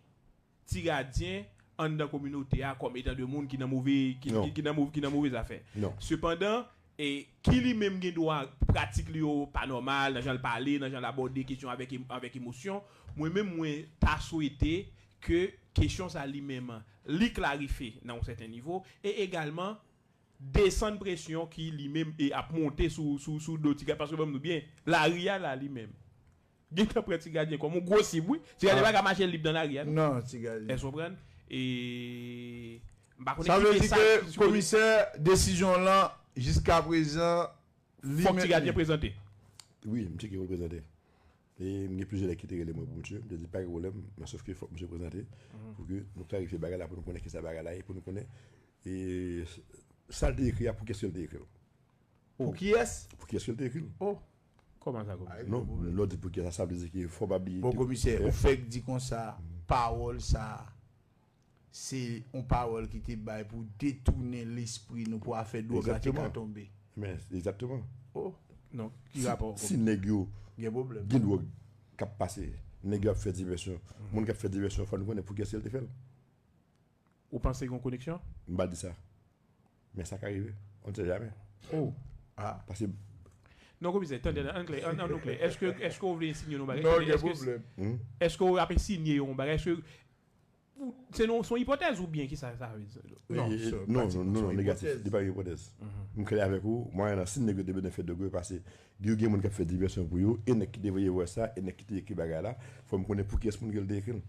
Ti Gadyen anndan kominote a kòm etan de moun ki nan move, ki, ki, ki nan mov-, ki nan move zafè. Sepandan, e, ki li menm gen dwa, pratik li yo pa nòmal, nan jan l pale, nan jan l abòde kesyon avèk em-, avèk emosyon, mwen menm mwen ta swete ke kesyon sa li menm li klarifye nan yon sèten nivo, e egalman desann presyon ki li menm e ap monte sou, sou, sou do Ti Gadyen, paske ban m di w byen, lari a la li menm gentan pran Ti Gadyen kòm yon gwo sib, wi. Ti Gadyen pa ka mache lib nan lari a, non. Non, Ti Gadyen. Èske w konprann? E m pa konnen ki mesaj. Sa vle di ke komisè, desizyon lan, jiskaprezan, li mentni. Fòk Ti Gadyen prezante. Wi, m tcheke pou l prezante. E m gen plizyè nèg ki te rele mwen pou misye, m te di pa gen pwoblèm, men sof ke fòk misye prezante, pou ke nou klarifye bagay la, pou nou konnen kisa bagay la ye, pou nou konnen, e, sa l te ekri a, pou kiyès ke l te ekri l. Pou kiyès? Pou kiyès ke l te ekri l? Oh, kòman sa, komisè? Non, lè w di pou kiyès, sa vle di ke fò pa bliye. Bon, komisè, ou fèk di konsa, pawòl sa, se yon pawòl ki te bay pou detounen lespri nou pou afè dwòg la te ka tonbe. Men, egzakteman. Oh, non, ki rapò? Si nèg yo gen pwoblèm, gen dwòg k ap pase, nèg yo ap fè divèsyon, moun k ap fè divèsyon, fò nou konnen pou kiyès ke l te fè l. Ou panse gen yon koneksyon? M pa di sa. Men sa ka rive. On ne sait jamais. Oh. Ah. Paske. Non, komisè, tande, an klè, an, an nou klè. Èske, èske w vle ensinye nou bagay? Non, gen pwoblèm. Èske w ap ensinye yon bagay? Èske, se non, se yon ipotèz oubyen ki sa, sa vle di? Non, non, non, non, negatif. Li pa yon ipotèz. M klè avèk ou, mwayennan, si nèg yo te bezwen fè dwòg yo pase, yo gen moun k ap fè divèsyon pou yo, e nèg ki te voye vwès sa, e nèg ki te ekri bagay la, fò m konnen pou kiyès moun ke l te ekri l.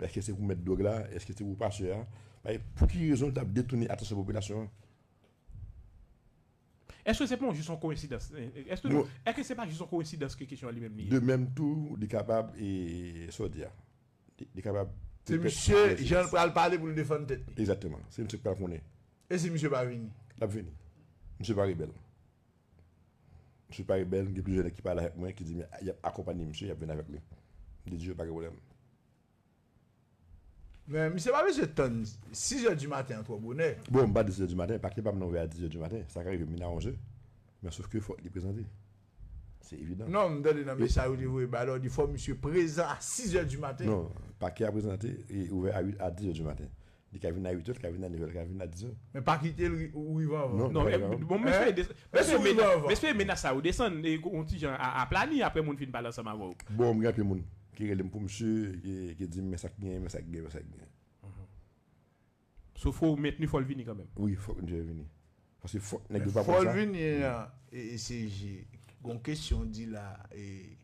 Èske se pou mèt dwòg la? Èske se pou pastè a? Bay, pou ki rezon l t ap detounen atansyon popilasyon an? Èske se pa jis yon koyensidans? Èske, èske se pa jis yon koyensidans ke kesyon an li menm li ye? De menm tou, li kapab, e, sa w di a. Li, li kapab. Se misye, jan l pral pale pou l defann tèt li. Egzakteman. Se misye k pral konnen. E si misye pa vini? L ap vini. Misye pa rebèl. Misye pa rebèl, gen plizyè nèg ki pale avèk mwen, ki di, men, y ap akonpanye misye, y ap vin avèk li. M te di yo pa gen pwoblèm. Men misye pa bezwen tann sis è di maten an twò bonè. Bon, m pa di sis è di maten, pakè pa m nan ouvè a dis è di maten, sa ka rive min a onz è. Men sof ke fòk li prezante. Se evidan. Non, m tande nan mesaj ou te voye ba l, ou di fò misye prezan a sis è di maten. Non, pakè a prezante e ouvè a uit, a dis è di maten. Li ka vin a uit è, li ka vin a nèf è, li ka vin a dis è. Men pa kite l ri-, ou rive anvan. Non, non, pa rive anvan. Bon, mesye, mesye, menas sa yo desann, e, yon ti jan a, aplani, apre moun fin pale ansanm avè w. Bon, m gen anpil moun ki rele m pou misye, ki, ki di m, men sa k genyen, men sa k genyen, men sa k genyen. Sof ke w mentni fò l vini kanmenm. Wi, fòk misye vini. Paske fòk nèg yo pa konn sa. Fò l vini, e, e se je. Gon kesyon di la, e,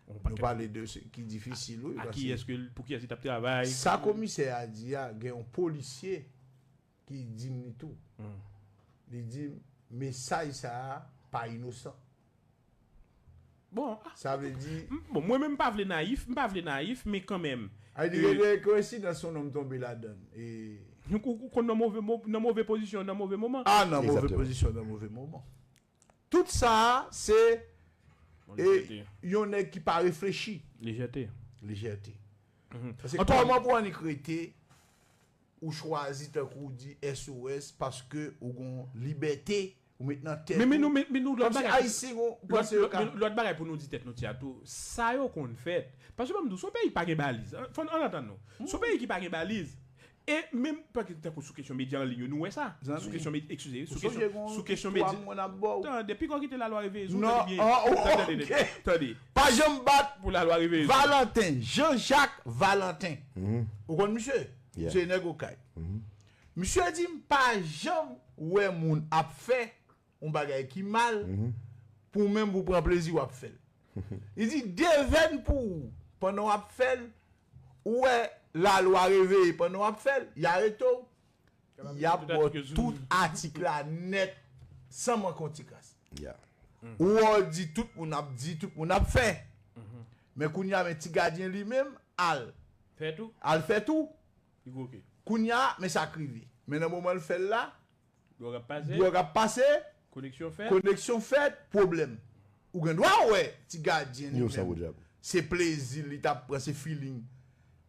nou pale de se ki difisil, wi, a kiyès ke l, pou kiyès li t ap travay. Sa komisè a di a, gen yon polisye ki di m li tou. Li di m, mesaj sa a pa inosan. Bon, ah, sa vle di, m, bon, mwen menm m pa vle nayif, m pa vle nayif, men kanmenm. Ay di, gen de koyensidans yon nonm tonbe ladan l. E ou, ou konn nan move mo-, nan move pozisyon, nan move moman. Ah, nan move pozisyon, nan move moman. Tout sa a, se, e, yon nèg ki pa reflechi. Lejète. Lejète. Paske kòman pou annik rete ou chwazi tankou w di S O S paske ou gon libète ou met nan tèt ou. Men, men nou, men, men nou, lòt bagay, Ayisyen gon, ou panse yo ka. Lòt bagay pou nou di tèt nou tia tou. Sa yo konn fèt. Paske ban m di w, se yon peyi ki pa gen baliz. Fò n antann nou. Se yon peyi ki pa gen baliz. E menm, tankou sou kesyon medya an liy yo, nou wè sa. Sou kesyon medya, eskize, sou kesyon, sou kesyon medya. Tande, pi kò kite lalwa reveye sou, tande byen. Tande, tande, tande. Pa janm bat pou lalwa reveye sou. Valentin, Jean-Jacques Valentin. Ou konn misye? Misye nèg Okay. Misye di m pa janm wè moun ap fè yon bagay ki mal pou menm pou pran plezi w ap fè l. Li di devèn pou ou pandan w ap fè l, ou wè lalwa reveye pandan w ap fè l, y arete w, y ap ba w tout atik la nèt san manke yon ti kras. Ou wè w di tout moun ap di, tout moun ap fè. Men kounye a, men ti gadyen li menm, al. Fè tou. Al fè tou. Li bloke. Kounye a, men sa k rive. Men nan moman l fè l la, dwòg ap pase. Dwòg ap pase. Koneksyon fèt. Koneksyon fèt, pwoblèm. Ou gen dwa wè ti gadyen li menm. Se plezi l li t ap pran, se feeling.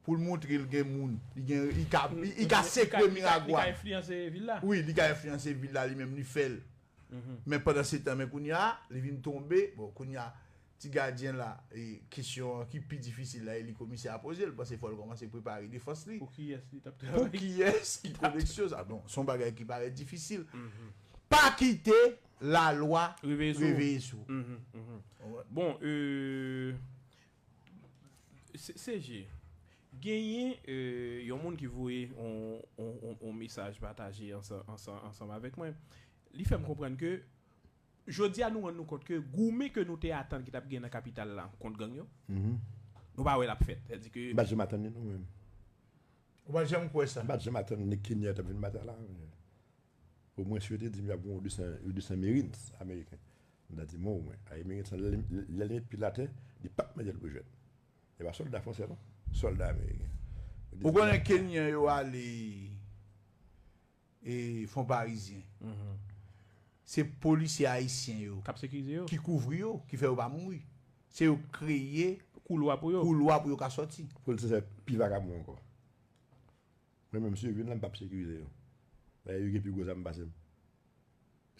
Pou l montre l gen moun. Li gen, li ka, li, li ka sekwe miragwa. Li ka enfliyanse vil la. Wi, li ka enfliyanse vil la, li menm li fè l. Men pandan se tan, men kounye a, li vin tonbe. Bon, kounye a, ti gadyen la, e, kesyon an ki pi difisil la, e li komisè a poze l, paske fò l kòmanse prepare defans li. Pou kiyès li t ap travay? Pou kiyès ki koneksyon sa? Bon, se yon bagay ki parèt difisil. Pa kite lalwa reveye sou ou. Reveye sou ou. Bon, euh, C G, genyen, euh, yon moun ki voye on, on, on, on mesaj pataje ansan, ansan, ansanm avèk mwen. Li fè m konprann ke jodi a nou rann nou kont ke goumen ke nou te atann ki t ap gen nan kapital la kont gang yo, nou pa wè l ap fèt. Sètadi ke m pa t janm atann li non, mwen. Ou pa t janm kwè sa? M pa t janm atann ni Kenya t ap vin batay la. Omwen si yo te di m y ap gen yon de san, yon de san Marines ameriken. M ta di mwen omwen. Ay Marines lan, lè l, lè l met pye l atè, li p ap mande l pou jwèt. E pa sòlda fransè non, sòlda ameriken. Ou konnen Kenyan yo ale e fon parizyen. Se polisye ayisyen yo k ap sekirize yo, ki kouvri yo, ki fè yo pa mouri. Se yo k kreye koulwa pou yo, koulwa pou yo ka sòti. Polisye sa pi vakabon ankò. Mwen menm si yo vin la, m p ap sekirize yo. Dayè yo gen pi gwo zam pase m.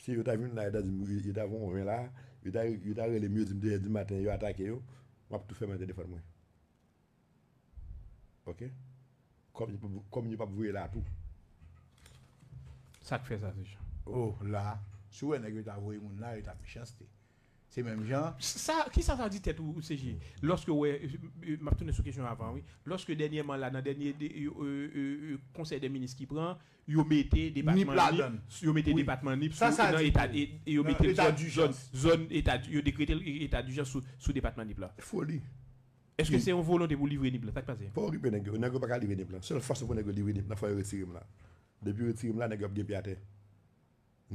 Si yo ta vin la, yo ta di m, yo ta voye yon ven la, yo ta, yo ta rele m, yo di m de è di maten, yo atake yo, m ap tou fèmen telefòn mwen. Oke? Kòm yo p ap, kòm yo p ap voye la tou. Sa k fè sa, se jan. Oh, la, si w wè nèg yo ta voye moun la, yo ta mechanste. Se menm jan. Sa, kisa sa di tèt ou, C G? Lòske w wè, euh, euh, m ap tounen sou kesyon avan, wi. Lòske dènyèman la, nan dènye de, euh, euh, euh, konsèy dè minis ki pran, yo mete depatman Nip, yo mete depatman Nip sou, nan eta, e, e yo mete zòn, zòn, zòn eta, yo dekrete eta dijans sou, sou depatman Nip la. Foli. Èske se yon volonte pou livre Nip la? Sa k pase? Pa okipe nèg yo. Nèg yo pa ka livre Nip la. Sèl fason pou nèg yo livre Nip la, fò yo retire m la. Depi yo retire m la, nèg yo ap gen pye atè.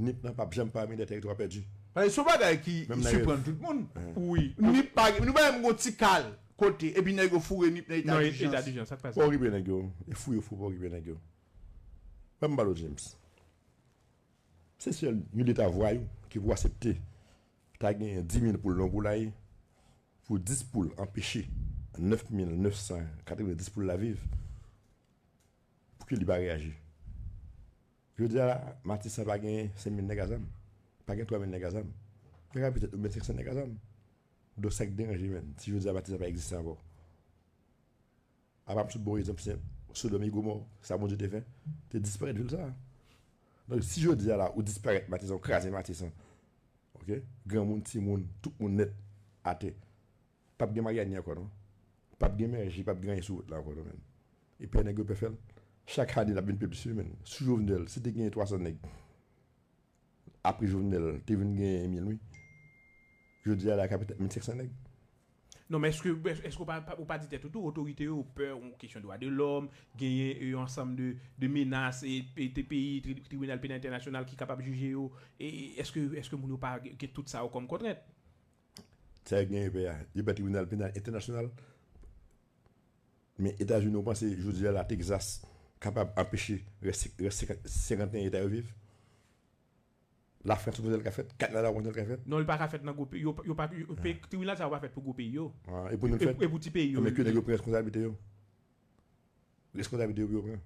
Nip lan p ap janm pami de tèritwa pèdi. Paske se yon bagay ki siprann tout moun. Wi. Nip pa, nou pa menm gon ti kal kote, epi nèg yo foure Nip nan eta dijans. Nan eta dijans, sa k pase? Pa okipe nèg yo. E fou yo fou, pa okipe nèg yo. Ban m ba w, James. Se sèl yon leta vwayou ki pou aksepte ta genyen dis mil poul nan yon poulaye, pou dis poul anpeche nèf mil nèf san katrevenndis poul la viv, pou ke li pa reyaji. Jodi a la, Matisan pa gen senk mil nèg a zam, pa gen twa mil nèg a zam. Yo ka petèt yon mil senk san nèg a zam. Donk, sa k deranje, menn, si jodi a Matisan pa egziste ankò? Apa m sot ba w egzanp senp, Sodòm e Gomò, sa Bondye te fè, te disparèt vil sa a. Donk, si jodi a la, ou disparèt Matisan, ou kraze Matisan, oke? Granmoun, timoun, tout moun nèt atè. P ap gen Maryani ankò non. P ap gen Mèji, p ap gen anyen sou wout la ankò non, menn. E pè nèg yo pè fè l. Chak ane, l ap vin pi plis wi, menn. Sou Jovenel, si te gen twa san nèg, apre Jovenel, te vin gen mil wi. Jodi a la, ka petèt mil senk san nèg. Non, men èske, èske ou pa, pa, ou pa di tèt ou tou, otorite yo pè yon kesyon dwa de lòm, genyen yon ansanm de, de menas, e, e te peyi, tri-, tribinal penal entènasyonal ki kapab jije yo, e, e èske, èske moun yo pa gen tout sa yo kòm kontrent? Sa yo genyen pè a, yo pè tribinal penal entènasyonal. Men Etazini, ou panse jodi a la, Texas kapab anpeche rès, rès senkant, senkant eta yo viv? Lafrans, ou panse l ka fèt? Kanada, ou panse l ka fèt? Non, li pa ka fèt nan gwo peyi. Yo, yo pa, yo, pe-, tribinal sa yo pa fèt pou gwo peyi yo. Ah, e pou nou l fèt? E pou ti peyi yo. Men ke nèg yo pran responsablite yo. Responsablite yo pou yo pran.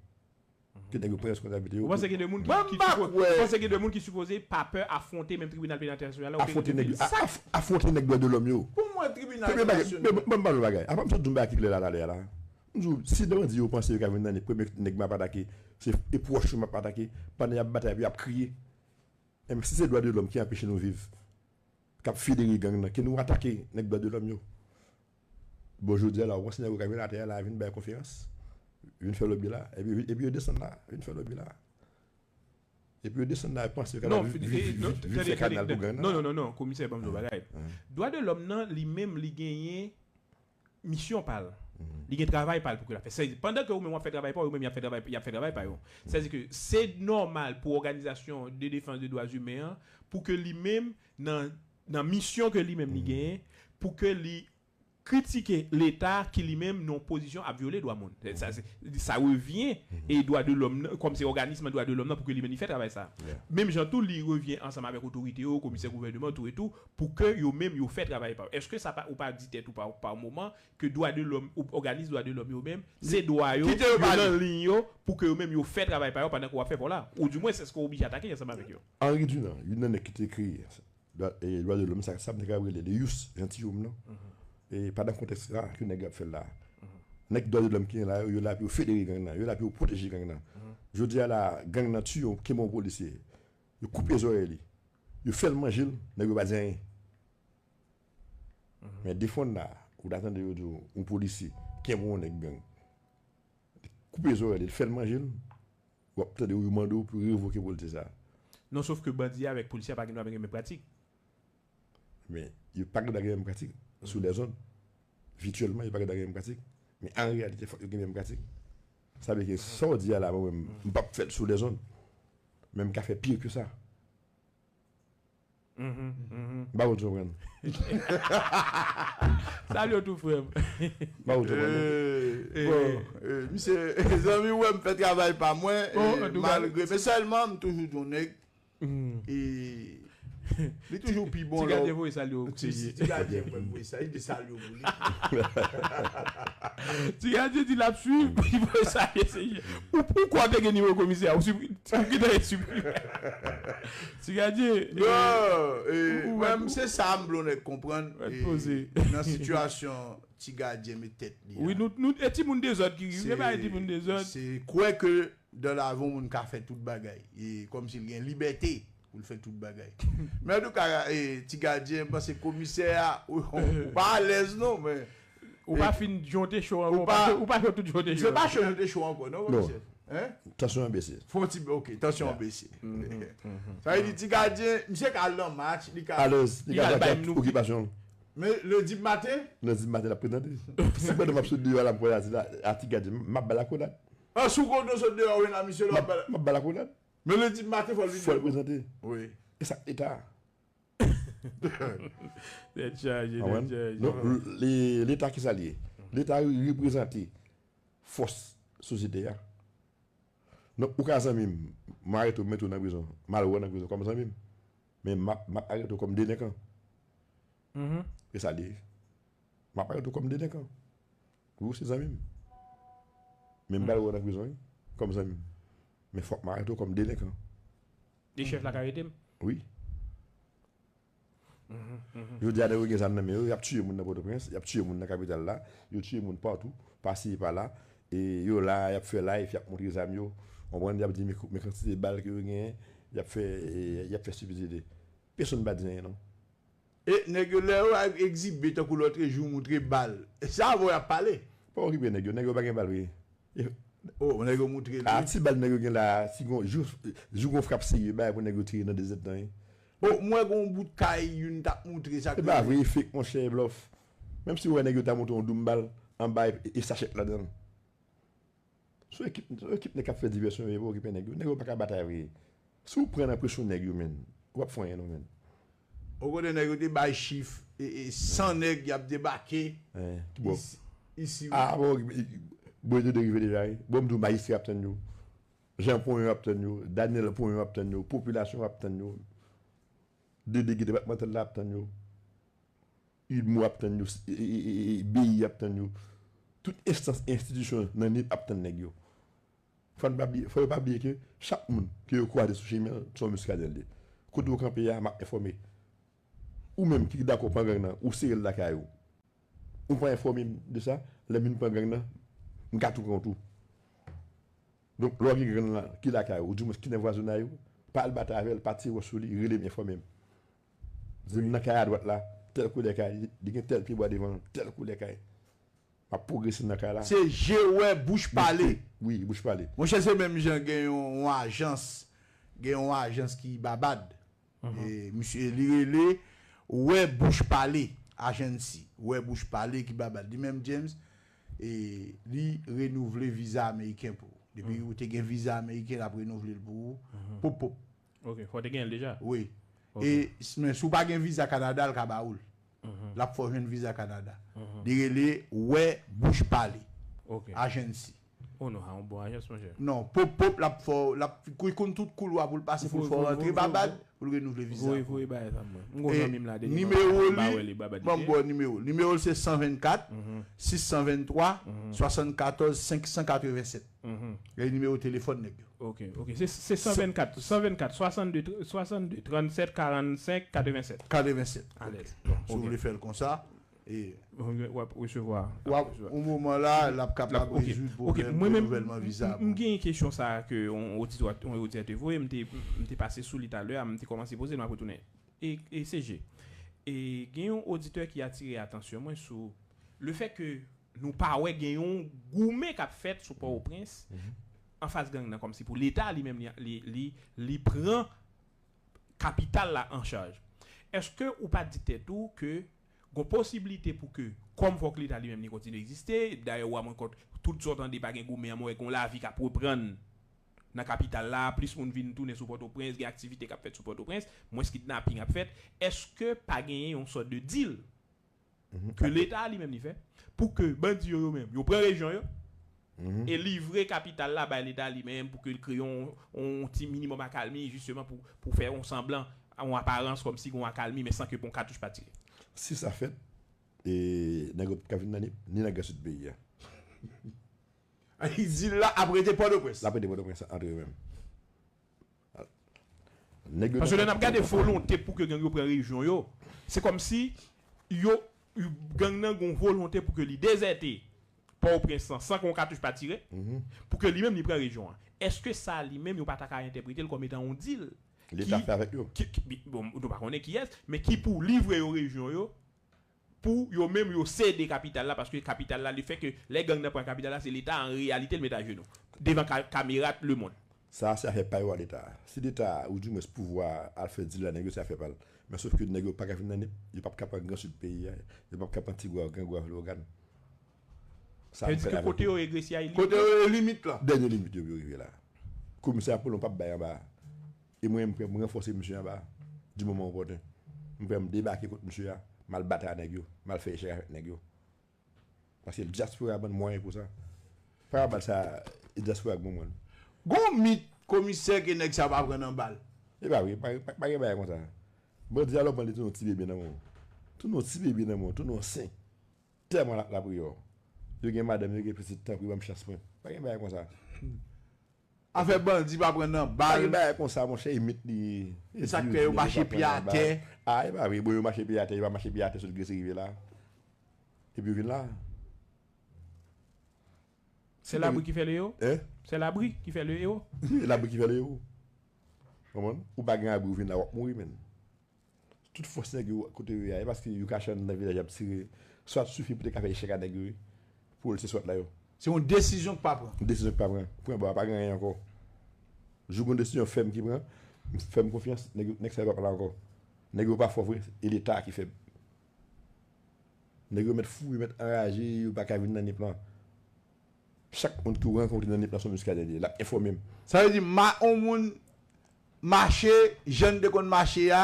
Ke nèg yo pran responsablite yo. Ou panse gen de moun ki, ki sipo- ou panse gen de moun ki sipoze pa pè afwonte menm tribinal penitansye a? Afwonte nèg yo, afwonte nèg dwa de lòm yo. Pou mwen, tribinal penitansye. Ban m ba nou bagay. Apa m sot di yon bagay ki klè la talè a la. M di w, si bandi yo panse yo ka vin nan premye nèg m ap atake, se e pwòch yo m ap atake, pandan y ap batay, epi y ap kriye. Enben, si se dwa de lòm ki anpeche nou viv, k ap federe gang nan, ke nou atake nèg dwa de lòm yo. Bon, jodi a la, ou panse nèg yo ka vin atè a la, vin bay konferans, vin fè lòbi la, epi, epi yo desann la, vin fè lòbi la. Epi yo desann la, panse yo ka vin fè kanal pou gang nan. Non, non, non, non, komisè, ban m di w bagay. Dwa de lòm nan, li menm, li genyen misyon pa l. Li gen travay pa l pou ke l ap fè. Sèdi, pandan ke ou menm w ap fè travay pa w, yo menm y ap fè travay, y ap fè travay pa yo. Sèdi ke se nòmal pou òganizasyon de defans de dwa imen an, pou ke li menm, nan, nan misyon ke li menm li genyen, pou ke li kritike Leta ki li menm nan yon pozisyon ap vyole dwa moun. Sa, se, sa revyen e dwa de lòm nan, kòm se òganism dwa de lòm nan pou ke li menm li fè travay sa. Menm jan tou, li revyen ansanm avèk otorite yo, komisè gouvènman, tou e tou, pou ke yo menm yo fè travay pa yo. Èske sa pa, ou pa di tèt ou pa, pa moman, ke dwa de lòm, òganis dwa de lòm yo menm, se dwa yo, yo nan liy yo, pou ke yo menm yo fè travay pa yo pandan ke w ap fè pa w la. Ou di mwens, èske w oblije atake ansanm avèk yo? Henri Dunant, youn nan nèg ki te kreye dwa, e, dwa de lòm, sa, sa m te ka rele le yus, jantiyom nan. E pa nan kontèks sa ke nèg yo ap fè l la. Nèg dwa de lòm ki gen la, yo, yo la pou yo federe gang nan, yo la pou yo pwoteje gang nan. Jodi a la, gang nan tiye yon, kenbe yon polisye, yo koupe zòrèy li, yo fè l manje l, nèg yo pa di anyen. Men defann la, ou ta tande yo di w, yon polisye kenbe yon nèg gang, koupe zòrèy li, fè l manje l, w ap tande yo mande w pou revoke polisye sa. Non, sof ke bandi a avèk polisye a pa gen dwa gen menm pratik. Men, yo pa gen dwa gen menm pratik sou lèzòn. Vityèlman, yo pa gen dwa gen menm pratik. Men an reyalite, fòk yo gen menm pratik. Sa vle ke sa w di a la, mwen menm, m p ap fè l sou lèzòn. Men m ka fè pi ke sa. M pa konn si w konprann. Salye w tou, frè m. M pa konn si w konprann. Bon, misye, zanmi w wè m fè travay pa mwen, malgre, men sèlman m toujou di yon nèg, e li toujou pi bon lè w. Ti Gadyen voye salye w. Ti Gadyen voye salye w pou li. Ti Gadyen di l ap swiv, li voye salye, se ou, ou kwè w te gen nimewo komisè a, ou ki te swiv. Ti Gadyen. Non, mwen, se sa m vle w nèk konprann. Nan sitiyasyon Ti Gadyen met tèt li a. Wi, nou, nou, e timoun dezòd ki rive, ba e timoun dezòd. Se kwè ke dans la vie yon moun ka fè tout bagay. E kòmsi l gen libète pou l fè tout bagay. Men antouka, e, Ti Gadyen, m panse komisè a, ou, ou pa alèz non, men. Ou pa fin jonte cho ankò, ou pa, ou pa fè tout jonte cho. Se pa cho jonte cho ankò, non, komisè? Hein? Tansyon an bese. Fon ti, ok, tansyon an bese. Sa vle di Ti Gadyen, misye ka al nan match, li ka. Alèz, li ka bay okipasyon l. Men lendi maten? Lendi maten, l ap prezante. Si pandan m ap sot deyò la, m kwè a Ti Gadyen, m ap ba l akolad. An sou konn nou sot deyò wi la misye la. M ap ba l akolad. Men lendi maten fò l vini. Fò l prezante. Wi. E sa k leta a. Tèt chaje, tèt chaje. Donk, leta ki sa l ye? Leta reprezante fòs sosyete a. Donk, ou ka zanmi m, m arete w, m mete w nan prizon, m al wè w nan prizon kòm zanmi m. Men m ap, m ap arete w kòm delenkan. E sa l ye. M ap arete w kòm delenkan. Wi, ou se zanmi m. Men m pral wè w nan prizon, wi, kòm zanmi m. Men fòk m arete w kòm delenkan. E chèf la ka arete m? Wi. Jodi a, nèg yo gen zam nan men yo, y ap tiye moun nan Pòtoprens, y ap tiye moun nan kapital la, yo tiye moun patou, pase pa la. E yo la, y ap fè live, y ap montre zam yo. Konprann, y ap di men, men kantite bal ke yo genyen, y ap fè, y ap fè stipidite. Pèsonn pa di anyen non. E nèg yo, lè yo al egzibe tankou lòtrejou, montre bal. Se avè w y ap pale. Pa okipe nèg yo, nèg yo pa gen bal vre. Oh, nèg yo montre l. A ti bal nèg yo gen la, si gon, jou, jou gon frap serye, bay pou nèg yo tire nan dezèdtan wi. Oh, m wè gon bout kay youn t ap montre sa. Se pa vre, e fake monchè, e blòf. Menm si w wè nèg yo ta montre yon doum bal anba e, e sachèt ladan l. Se yon ekip, se yon ekip nèg k ap fè divèsyon yo, yo pa okipe nèg yo. Nèg yo pa ka batay vre. Si w pran nan presyon nèg yo, menn, w ap fè anyen non, menn. Ou konnen nèg yo te bay chif, e, e san nèg y ap debake isi, isi wi. Ah, bon, Boy Dede rive deja wi. Bon, m di w majistra ap tann yo. Jan Ponyon ap tann yo. Daniel Ponyon ap tann yo. Popilasyon ap tann yo. Delege depatmantal la ap tann yo. UDMO ap tann yo, e, e, e, e, B I ap tann yo. Tout enstans e enstitisyon nan Nip ap tann nèg yo. Fò n pa bliye, fò yo pa bliye ke chak moun ke yo kwaze sou chemen an, se yon Muscadin l ye. Kote w kanpe a, m ap enfòme. Ou menm ki dakò pran gang nan, ou sere l lakay ou. Ou pa enfòme m de sa, lè m vin pran gang nan, m ka tou pran w tou. Donk, lè w gen gang nan ki lakay ou, oudimwens ki nan vwazinay ou, pa al batay avè l, pa tire wòch sou li, rele m, enfòme m. Di m nan kay adwat la, tèl koulè kay, li gen tèl pyebwa devan l, tèl koulè kay. M ap pwogrese nan kay la. Se je wè, bouch pale. Wi, bouch pale. Monchè, se menm jan gen yon, yon ajans, gen yon ajans ki Babad. E, misye, li rele Wè Bouch Pale Agency. Wè Bouch Pale ki Babad. Li menm, James, e, li renouvle viza ameriken pou ou. Depi ou te gen viza ameriken, l ap renouvle l pou ou. Pop, pop. Ok, fò te gen l deja. Wi. Ok. E, s- men si w pa gen viza Kanada, l ka ba ou l. L ap fè w jwenn viza Kanada. Li rele Wè Bouch Pale Ok. Agency. Oh non, sa yon bon ajans, monchè. Non, pop, pop, l ap fè w, l ap, kou- konn tout koulwa pou l pase, pou l fè w rantre Babad, pou l renouvle viza. Voye, voye bagay sa mwen. M gon zanmi m la, dènye nimewo li, m ba wè li, Babad li ban m ye. Bò nimewo. Nimewo l se san vennkat, sis san venntwa, swasannkatòz, senk san katrevennsèt. E nimewo telefòn nèg yo. Ok, ok. Se, se san vennkat, san vennkat, swasannde, swasannde, trannsèt, karannsenk, katrevennsèt. Katrevennsèt. Alèz. Bon, si w vle fè l konsa, e w ap resevwa. W ap, o moman la, l ap kapab rezoud pwoblèm renouvèlman viza. M gen kesyon sa a ke yon oditè, yon oditè te voye, m te, m te pase sou li talè a, m te kòmanse poze l, m ap retounen. E, e C G. E gen yon oditè ki atire atansyon mwen sou lefèt ke nou pa wè gen yon goumen k ap fèt sou Pòtoprens anfas gang nan, kòmsi pou Leta li menm li, li, li, li pran kapital la an chaj. Èske ou pa di tèt ou ke gon posiblite pou ke, kòm fòk Leta li menm li kontinye egziste, dayè ou a mwen kont tout sa w tande pa gen goumen an, mwen wè gon lavi k ap reprann nan kapital la, plis moun vin tounen sou Pòtoprens, gen aktivite k ap fèt sou Pòtoprens, mwens kidnaping ap fèt, èske pa genyen yon sòt de deal ke Leta li menm li fè, pou ke bandi yo, yo menm, yo pran rejyon yo, e livre kapital la bay Leta li menm, pou ke l kreye yon, yon ti minimòm akalmi, jisteman, pou, pou fè yon sanblan, yon aparans kòmsi gen yon akalmi, men san ke pon katouch pa tire? Si sa fèt, e nèg yo p ap ka vin nan Nip, ni nan Gran Sid peyi a. Egzil la ap rete Pòtoprens. L ap rete Pòtoprens antre yo menm. Nèg yo Paske lè n ap gade volonte pou ke gang yo pran rejyon yo, se kòmsi yo, gang nan gon volonte pou ke li dezète Pòtoprens lan san ke yon katouch pa tire, pou ke li menm li pran rejyon an. Èske sa li menm yo pa ta ka entèprete l kòm etan yon deal Leta fè avèk yo? Ki, ki, bon, nou pa konnen kiyès, men ki pou livre yo rejyon yo, pou yo menm yo sede kapital la, paske kapital la, lefèt ke lè gang nan pran kapital la, se Leta an reyalite l met ajenou devan ka, kamera lemonn. Sa a se afè pa yo a Leta a. Si Leta a, oudimwens pouvwa a, al fè dil la nèg yo, se afè pa l. Men sof ke nèg yo pa ka vin nan Nip, yo p ap ka pran Gran Sid peyi a, yo p ap ka pran Ti Gwav, Gran Gwav, Lewogàn. Sa yo di ke kote yo ye Gresi a, e limit. Kote yo ye limit la. Dènye limit yo, yo rive la. Komisè Apollon p ap bay anba a. E mwen, m prè, m ranfòse misye anba. Di moman opòten. M prè, m debake kont misye a. M al batay a nèg yo. M al fè echèk avèk nèg yo. Paske dyaspora ban n mwayen pou sa. Parabòl sa, dyaspora k ban mwen. Gon mit komisè ke nèg sa pa pran nan bal. E pa vre, pa, pa, pa gen bagay konsa. Bandi a lè w pran li tounen yon ti bebe nan men w. Tounen yon ti bebe nan men w, tounen yon sen. Tèlman l ap lapriyè w. Yo gen madanm, yo gen pitit, tanpri ban m chans mwen. Pa gen bagay konsa. Afè bandi pa pran nan bal. Pa gen bagay konsa, monchè, e mit li ye. E sa k fè yo mache pye atè. A, e pa vre, bon, yo mache pye atè, yo pa mache pye atè sot Gresi rive la. Epi yo vin la. Se labri ki fè le yo? Hein? Se labri ki fè le yo? Wi, labri ki fè le yo. Konprann? Ou pa gen abri, ou vin la, w ap mouri, menn. Tout fòs nèg yo kote yo ye a, e paske yo kache anndan vilaj y ap tire, sa sifi pou te ka fè echèk a nèg yo, wi. Pou l se swat la yo. Se yon desizyon k pa pran. Yon desizyon k pa pran. Pwen bò a pa gen anyen ankò. Jou gon desizyon fèm ki pran, m fè m konfyans, nèg yo, nèg sa yo p ap la ankò. Nèg yo pa fò vre, e Leta a ki fèb. Nèg yo mèt fou, yo mèt anraje, yo pa ka vin nan Nip lan. Chak moun ki w rankontre nan Nip lan se yon Muscadin li ye, l ap enfòme m. Sa vle di, ma, yon moun mache, jan n te konn mache a,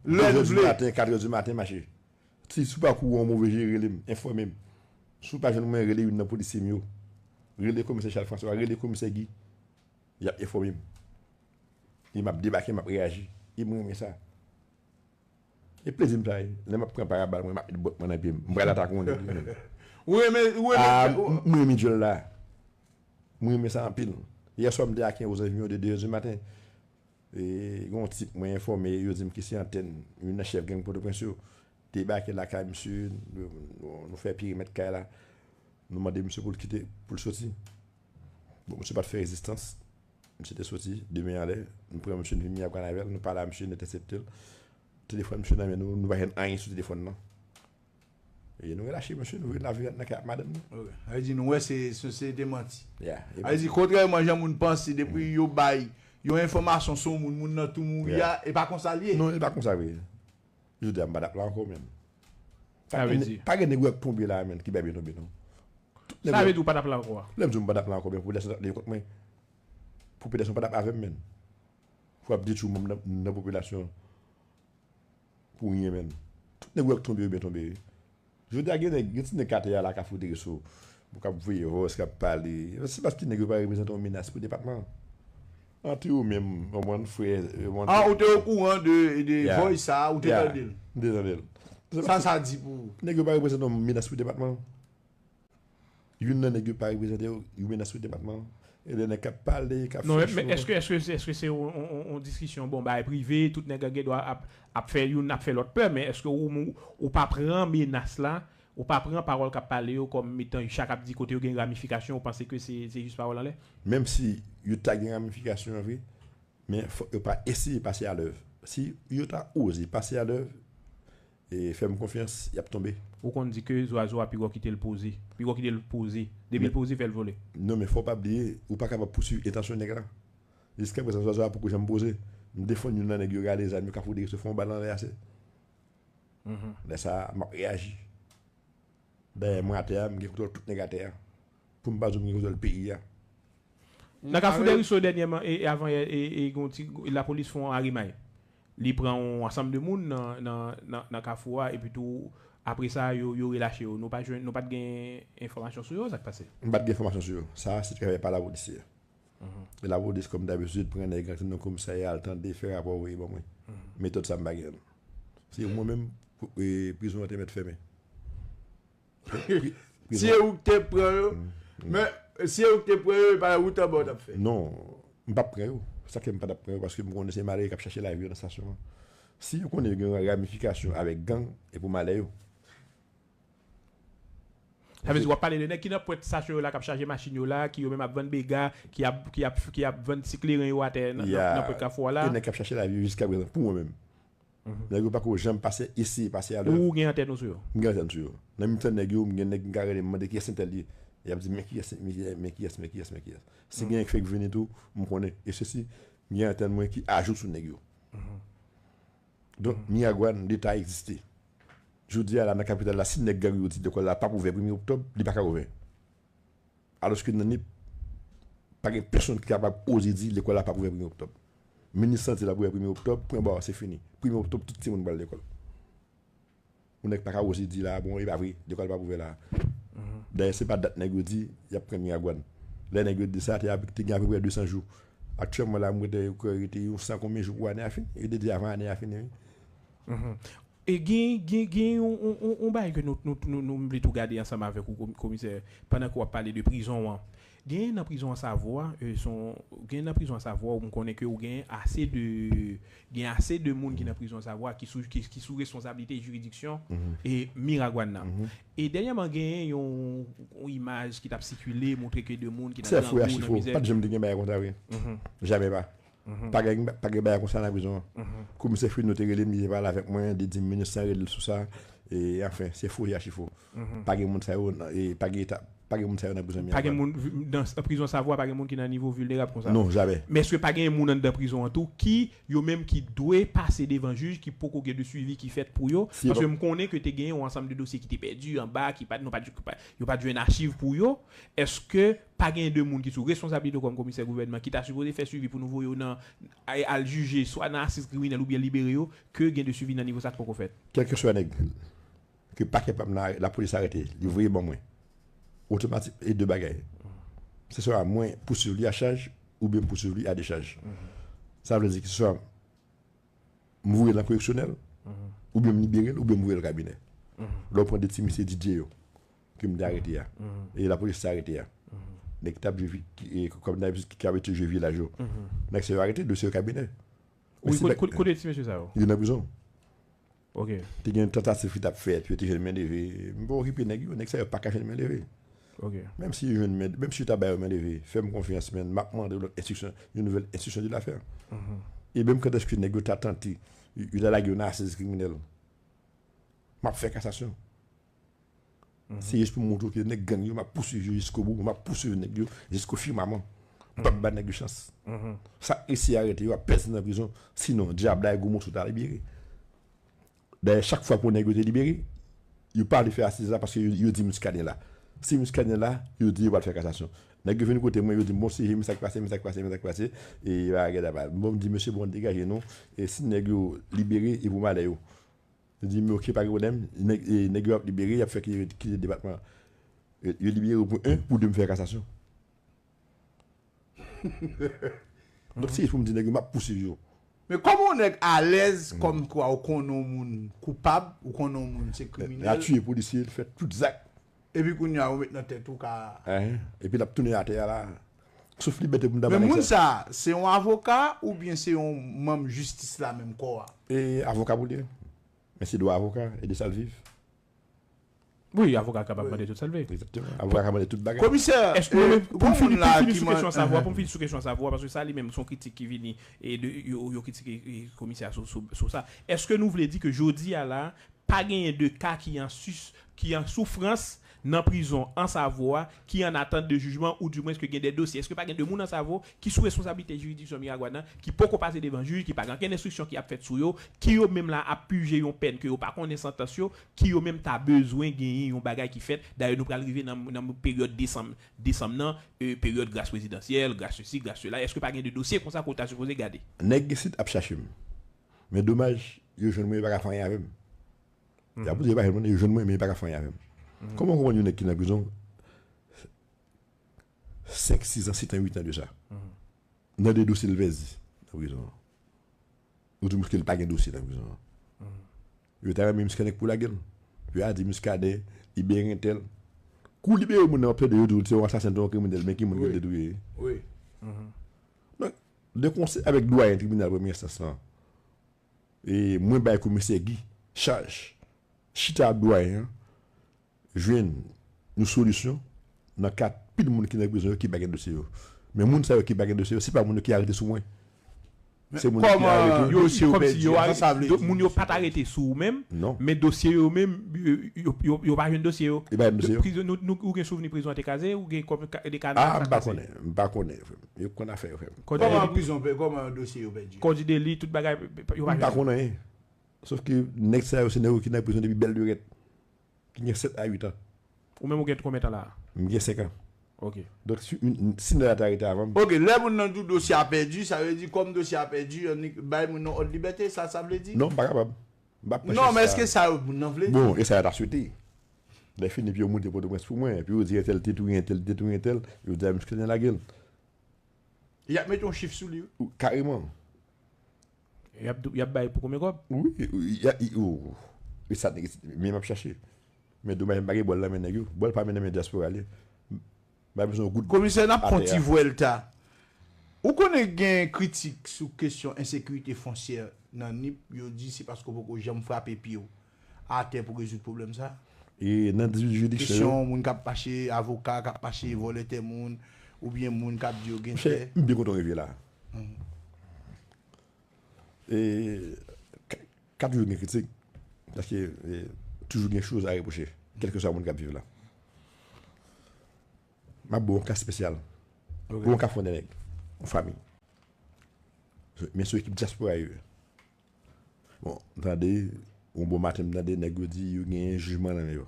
lè n vle. Douzè di maten, katrè di maten, mache. Si sou pakou w yon move je, rele m, enfòme m. Si w pa jwenn mwen, rele youn nan polisye m yo. Rele komisè Charles François, rele komisè Guy. Y ap enfòme m. E m ap debake, m ap reyaji. E m renmen sa. E plezi m sa ye. Lè m ap pran parabòl mwen, m ap met bòt mwen nan pye m. M pral atake yon nèg wi menm. Ou renmen, ou renmen, ah, m, m renmen djòl la. M renmen sa anpil. Yè swa, m te a Kenz, aux environs de deux heures du matin. E, gen yon tip mwen enfòme, yo di m ki se antèn, youn nan chèf gang Pòtoprens yo, debake lakay misye, nou, nou, nou fè perimèt kay la, nou mande misye pou l kite, pou l soti. Bon, misye pa t fè rezistans, misye te soti, demen anlè, nou pran misye, nou vin Miragwàn avè l, nou pale a misye, nou entèsepte l. Telefòn misye nan men nou, nou pa jwenn anyen sou telefòn nan. E nou relache misye, nou voye l al viv nan kay ak madanm li. Ok. Sa vle di nou wè se, se, se te manti. Yeah. Sa vle di, kontrèman jan moun panse, depi yo bay yon enfòmasyon sou moun, moun nan tou mouri a, e pa konsa l ye. Non, e pa konsa l ye. Jodi a, m pa t ap la ankò menm. Pa gen, pa gen nèg yo k tonbe la menm, ki bay byen tonbe non. Sa vle di ou pa t ap la ankò a? Lè m di w m pa t ap la ankò menm, popilasyon t ap leve kont mwen. Popilasyon pa t ap avè m menm. Pou ap detwi moun nan, nan popilasyon. Pou anyen menm. Tout nèg yo k tonbe yo byen tonbe wi. Jodi a gen nèg, gen ti nèg k atè a la k ap fout reso. Pou k ap voye vòs, k ap pale. Se paske nèg yo pa reprezante yon menas pou depatman an. Ant yo menm, ou konprann, frè, ou konprann. Ah, ou te okouran de, de voice sa, ou te tande l? M te tande l. Sa sa di pou ou? Nèg yo pa reprezante yon menas pou depatman an. Youn nan nèg yo pa reprezante yo, yo menas pou depatman an. E lè nèg k ap pale, k ap fè cho. Non, men èske, èske, èske se yon, yon, yon, yon diskisyon, bon, bagay prive, tout nèg gen dwa ap, ap fè youn, ap fè lòt pè, men èske ou, ou, ou pa pran menas la, ou pa pran pawòl k ap pale yo kòm etan chak ap di kote yo gen ramifikasyon, ou panse ke se, se jis pawòl anlè? Menm si yo ta gen ramifikasyon an vre, men fòk yo pa eseye pase a lèv. Si yo ta oze pase a lèv, e fè m konfyans, y ap tonbe. Ou konn di ke zwazo a pi gwo kite l poze. Pi gwo kite l poze. Depi l poze, fè l vole. Non, men fò w pa bliye, ou pa kapab pouswiv entansyon nèg la. Jiskaprezan, zwazo a poko janm poze. M defann youn nan nèg yo rale zam yo ka fout reso fè yon bal anlè a se. Lè sa a, m ap reyaji. Dayè, mwen atè a, m gen kontwòl tout nèg atè a. Pou m pa di w m gen kontwòl peyi a. Nan Kafou Deriso dènyèman, e, e avan yè, e, e, gen yon ti, lapolis fè yon aremay. Li pran yon ansanm de moun nan, nan, nan, nan Kafou a, epi tou, apre sa, yo, yo relache yo. Nou pa jwenn, nou pa t gen enfòmasyon sou yo, sa k pase? M pa t gen enfòmasyon sou yo. Sa a, se travay pa lapolis li ye. E lapolis, kòm dabitid, pran nèg, antre nan komisarya, al tande, fè rapò, voye ban mwen. Metòd sa a, m pa gen l. Se mwen menm, e, prizon an te mèt fèmen. Si e ou ki te pran yo, men si e ou ki te pran yo, e pa wout anba w t ap fè. Non, m p ap pran yo. Sa k fè m pa t ap pran yo, paske m konnen se malere k ap chache lavi yo nan estasyon an. Si yo konnen yo gen yon ramifikasyon avèk gang, e pou malè yo. Sa vle di w ap pale de nèg ki nan pwent estasyon yo la, k ap chaje machin yo la, ki yo menm ap vann bega, ki ap, ki ap, ki ap vann ti kleren yo atè nan, nan, nan pwent Kafou a la. E nèg k ap chache lavi yo jiskaprezan, pou mwen menm. Nèg yo pako janm pase, eseye pase a lèv. Ou gen antèn ou sou yo? M gen antèn sou yo. Nan mitan nèg yo, m gen nèg m ka rele, m mande kiyès entèl ye. Y ap di, men kiyès, men kiyès, men kiyès, men kiyès, men kiyès. Si gen nèg k fèk vini tou, m konnen. E sesi, m gen antèn mwen ki ajou sou nèg yo. Donk, Miragwàn, Leta egziste. Jodi a la, nan kapital la, si nèg gang yo di lekòl la p ap ouvè premye oktòb, li pa ka ouvè. Alòske nan Nip, pa gen pèsonn ki kapab oze di lekòl la p ap ouvè premye oktòb. Minis sante l ap ouvè premye oktòb, pwen ba se fini. Premye oktòb, tout timoun pral lekòl. Yon nèg pa ka oze di la, bon, e pa vre, lekòl p ap ouvè la. Dayè, se pa dat nèg yo di, y ap pran Miragwàn. Lè nèg yo di sa, te, te gen apeprè de san jou. Aktyèlman la, m wete yo kwè rete yon san konbyen jou pou ane a fini. Yo te di avan ane a fini, wi. E gen, gen, gen yon, yon, yon, yon bagay ke nou, nou, nou, nou, m vle tou gade ansanm avèk ou, komi-, komisè, pandan ke w ap pale de prizon an. Gen nan prizon an Savwa, e, son, gen nan prizon an Savwa, ou m konnen ke ou gen ase de, gen ase de moun ki nan prizon an Savwa, ki sou, ki, ki sou responsablite jiridiksyon, e, Miragwàn nan. E dènyèman, gen yon, yon imaj ki t ap sikile, montre ke de moun ki nan grangou, nan mizè. Sèf wi, achifo. Pa t janm te gen bagay konsa, wi. Jamè pa. Pa gen, pa gen bagay konsa nan prizon an. Komisè Fino te rele m, li te pale avèk mwen, li di m minis lan rele l sou sa. E, anfen, se fo, e achifo. Pa gen moun sa yo nan, e, pa gen eta, pa gen moun sa yo nan prizon Miragwàn. Pa gen moun, vi-, nan s-, prizon Savwa, pa gen moun ki nan nivo vilnerab konsa. Non, jamè. Men èske pa gen moun anndan prizon an tou ki, yo menm ki dwe pase devan jij, ki poko gen de swivi ki fèt pou yo? Paske m konnen ke te gen yon ansanm de dosye ki te pèdi anba, ki pa t, nou pa t, ki pa, yo pa t jwenn achiv pou yo. Èske pa gen de moun ki sou responsablite kòm komisè gouvènman ki ta sipoze fè swivi pou nou voye yo nan, al, al jije, swa nan asiz kriminèl oubyen libere yo, ke gen de swivi nan nivo sa k poko fèt? Kèlkeswa nèg ke pakè p ap nan, lapolis arete, li voye ban mwen. Otomatik, e de bagay. Se swa mwen pouswiv li a chaj, oubyen m pouswiv li a dechaj. Sa vle di ke se swa m voye l nan koreksyonèl, oubyen m libere l, oubyen m voye l kabinè. Lè w pran de ti mesye D J yo, ke m te arete a, e lapolis te arete a. Nèg ki t ap jwe, ki, e, kòm dabitid, ki, ki abitye jwe vye laj yo. Nèg sa yo arete, dosye yo kabinè. Men Wi, si kote, nèg, kote, kote ti mesye sa yo? Yo nan prizon. Ok. Te gen tantativ ki t ap fèt, yo te jwenn men leve. M pa okipe nèg yo, nèg sa yo pa ka jwenn men leve. Ok. Menm si yo jwenn men, menm si yo ta ba yo men leve, fè m konfyans, men m ap mande lòt enstriksyon, yon nouvèl enstriksyon de lafè. E menm kantèske nèg yo ta tante, yo, yo ta lage yo nan asiz kriminèl, m ap fè kasasyon. Se jis pou m montre w ke nèg gang yo, m ap pouswiv yo jiskobou, m ap pouswiv nèg yo jisko fimaman. M p ap ba nèg yo chans. Sa eseye arete yo ap pèdi nan prizon. Sinon, dyab la e gwo moso ta libere. Dayè, chak fwa pou nèg yo te libere, yo pa vle fè asiz la paske yo, yo di Muscadin la. Si Muscadin la, yo di yo pral fè kasasyon. Nèg yo vin kote mwen, yo di m, bon, si, men sa k pase, men sa k pase, men sa k pase, e bagay la pa. Bon, m di, mesye, bon, degaje nou, e si nèg yo libere, e pou malè yo. Yo di, men oke, pa gen pwoblèm, nèg, e, nèg yo ap libere, y ap fè ki, kite depatman. E, yo libere yo pou en, pou de, m fè kasasyon. Donk, se jis pou m di nèg yo, m ap pouswiv yo. Men kòman yon nèg alèz kòm kwa ou konnen yon moun koupab, ou konnen yon moun se L a kriminèl, tiye polisye, l fè tout zak. Epi kounye a ou met nan tèt ou ka. Epi l ap tounen atè a la. Sof libète pou m ta Men ban nèg moun sa. Sa, se yon avoka oubyen se yon manm jistis la menm kò a? E avoka pou li ye. Men se dwa avoka e de sa l viv. Wi, avoka kapab mande tout sa l vle. Egzakteman. Avoka ka mande tout bagay. Komisè, Èske nou, e, men, pou m fini, pou m la fini ki sou man- kesyon sa vwa, pou m fini sou kesyon sa vwa, paske sa li menm se yon kritik ki vini e de, yo, yo kritike, e, komisè sou, sou, sou sa. Èske nou vle di ke jodi a la, pa genyen de ka ki an sis, ki an soufrans nan prizon an Savo a, ki an atant de jijman, ou dimwens ke gen de dosye? Èske pa gen de moun an Savo ki sou responsablite jiridiksyon Miragwàn nan, ki poko pase devan jij, ki pa gen ankenn enstriksyon ki ap fèt sou yo, ki yo menm la ap pije yon pèn ke yo pa konnen santans yo, ki yo menm ta bezwen genyen yon bagay ki fèt? Dayè, nou pral rive nan, nan peryòd desanm, desanm nan, e, peryòd gras prezidansyèl, gras sesi, gras sela. Èske pa gen de dosye konsa ke w ta sipoze gade? Nèg isit ap chache m. Men domaj, yo jwenn mwen, yo pa ka fè anyen avè m. Y ap di yo pa jwenn mwen, yo jwenn mwen, men yo pa ka fè anyen avè m. Kòman w konprann yon nèg ki nan prizon senk, sis an, set an, uit an de sa? Nan de dosye l pèdi nan prizon an. Ou di Muscadin pa gen dosye nan prizon an. Yo ta renmen Muscadin pou lage l. Yo a di Muscadin libere entèl. Kou libere moun nan, w ap tande yo di w se yon asasen, se yon kriminèl, men ki moun ki te touye? Wi. Donk, de konsè avèk dwayen tribinal premye enstans lan, e mwen bay komisè Guy chaj chita ak dwayen an, jwenn yon solisyon nan ka pil moun ki nan prizon yo ki pa gen dosye yo. Men moun sa yo ki pa gen dosye yo, se pa moun yo ki arete sou mwen. Se moun ki arete. Kòman dosye yo Kòm si pèdi yo a? Sa sa vle do- di? Moun yo pa t arete sou ou menm, Non. Men dosye yo menm, yo, yo, yo pa jwenn dosye yo. Yo pa jwenn dosye yo. Prizon, nou, nou, ou gen souvni prizon an te kraze, ou gen kòm ka- de ka nan Ah, sa m pa kraze? Konnen. M pa konnen, frè m. Yo konn afè yo, frè m. Kòd Kòman deli, prizon pe, kòman dosye yo pèdi? Kòd deli, tout bagay, yo pa M pa jwenn. Konnen anyen. Sof ke nèg sa yo, se nèg yo ki nan prizon depi bèl lurèt. Ki gen sèt a uit an. Ou menm ou gen konbyen tan la? M gen senk an. Ok. Donk, si, si nèg la te arete avan m. Ok, lè moun nan di w dosye a pèdi, sa vle di kòm dosye a pèdi, annik bay moun nan òd libète, sa sa vle di? Non, m pa kapab. M pa pran Non, chans men sa. Èske sa yo moun nan vle di? Bon, e sa yo ta swete. Lè fini, epi yo moute Pòtoprens pou mwen, epi yo di entèl detwi, entèl detwi, entèl, yo di a Muscadin lage l. Y ap mete yon chif sou li, wi. Ou- Kareman. Y ap, y ap bay pou konbyen kòb? Wi, wi, y a, y, ou, e sa, men m ap chache. Men domaj m pa gen bòl nan men nèg yo. Bòl pa men nan men dyaspora li. M pa bezwen yon goud. Komisè, n ap pran Atè ti a. Vwèlta. Ou konnen gen kritik sou kesyon ensekirite fonsyè nan Nip, yo di se paske w poko janm frape pye w atè pou rezoud pwoblèm sa? E nan dizuit jiridiksyon yo, Kesyon moun k ap mache, avoka k ap mache vòlè tè moun, oubyen moun k ap di yo gen Monchè, tè. M byen kontan rive la. E, ka- ka toujou gen kritik. Paske, e, toujou gen choz a repwoche, kèlkeswa moun k ap viv la. M ap ba w yon ka espesyal. Pou yon ka fon de nèg, yon fanmi. Men sou ekip dyaspora yo ye. Bon, m tande, yon bon maten m tande nèg yo di yo genyen jijman nan men yo.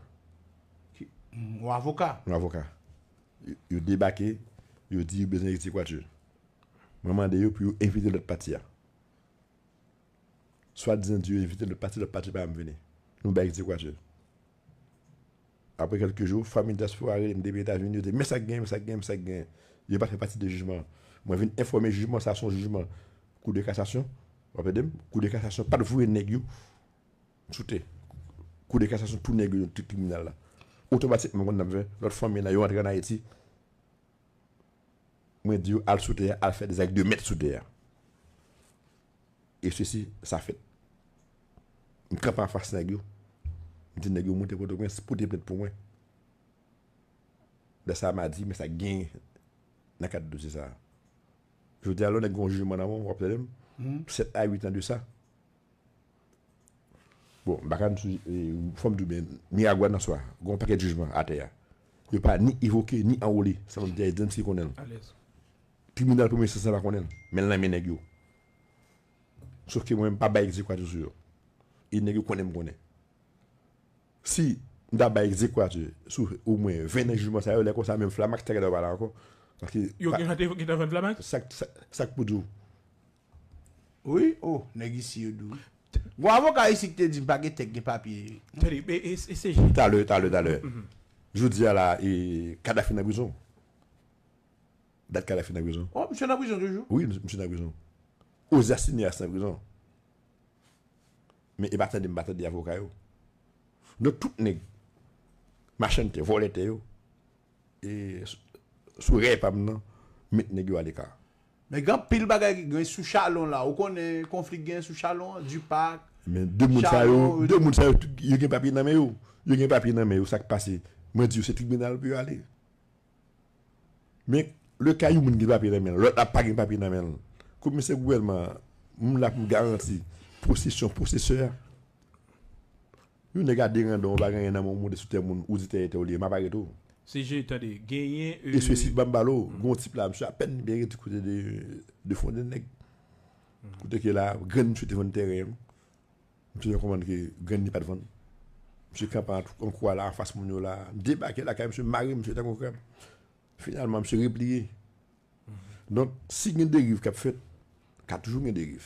Yon avoka. Yon avoka. Yo, yo debake, yo di yo bezwen egzekwati. Mwen mande yo pou yo envite lòt pati a. Swadizan di yo envite lòt pati, lòt pati pa janm vini. Nou bay egzekwati. Apre kèlke jou, fanmi dyaspora rele m depi Etazini, yo di, men sa k genyen, men sa k genyen, men sa k genyen. Yo pa fè pati de jijman an. Mwen vin enfòme jijman sa, se yon jijman Kou de kasasyon, w ap ede m? Kou de kasasyon pa t voye nèg yo sou tè. Kou de kasasyon tou nèg yo, tout tribinal la. Otomatikman, konn n ap fè, lòt fanmi la, yo antre ann Ayiti. Mwen di yo al sou tè a, al fè dezak de mèt sou tè a. E sesi, sa fèt. M kanpe anfas nèg yo. M di nèg yo moute Pòtoprens, pote plent pou mwen. Lè sa a madi, men sa k genyen nan kad dosye sa a. Jodi a, lè yon nèg gen yon jijman nan men w, w ap tande m, sèt a uit an de sa. Bon, m pa ka sou, e, fò m di w byen, Miragwàn nan swa, gen yon pakèt jijman atè a. Yo pa ni evoke, ni anwole, sèlman m di a, di m si konnen l. Alèz. Tribinal premye enstans la pa konnen l, men l nan men nèg yo. Sòf ke mwen, m pa bay egzekwati sou yo. E nèg yo konnen m konnen. Si m ta bay egzekwati sou omwen ven nan jijman sa yo, lè konsa menm Flamax ta gentan pa la ankò. Paske yo pa- gentan te- gentan vann Flamax? Sa k- sa- sa k pou di w? Wi, oh, nèg isi yo dou. Gon avoka isi ki te di m pa gen tèk, gen papye. Tande, e, e, e se Talè, talè, talè. Jodi a la, e, Kadhafi nan prizon. Dat Kadhafi nan prizon. Oh, misye nan prizon toujou? Wi, misye nan prizon. Ozias Cinéas nan prizon. Men e pa tande m pa tande avoka yo. Donk tout nèg, machann tè, vòlè tè yo, e sou rèy pa m nan, met nèg yo aleka. Men gen anpil bagay ki gen sou chalon la. Ou konnen konfli ki gen sou chalon an, Dupac. Men de moun sa yo, de moun sa yo, tout, yo gen papye nan men yo. Yo gen papye nan men yo, sa k pase? Mwen di yo se tribinal pou yo ale. Men, le ka yon moun gen papye nan men l, lòt la pa gen papye nan men l. Komisè gouvènman, moun la pou garanti posesyon posesè a. Yon nèg a de randan, ou pa gen anyen nan men w, ou moute sou tè moun, ou di tè tè w li ye, m ap arete w. Se je, tande, genyen. E sesi ban m balo, gon tip la, misye apèn byen rete kote de, de Fonden nèg. Kote ke la, grann misye te vann teren an. Misye fè konprann ke grenn li pa t vann. Misye kanpe an kou a la, anfas moun yo la. M debake lakay misye, m mare misye tankou krab. Finalman, misye repliye. Donk, si gen deriv k ap fèt, ka toujou gen deriv.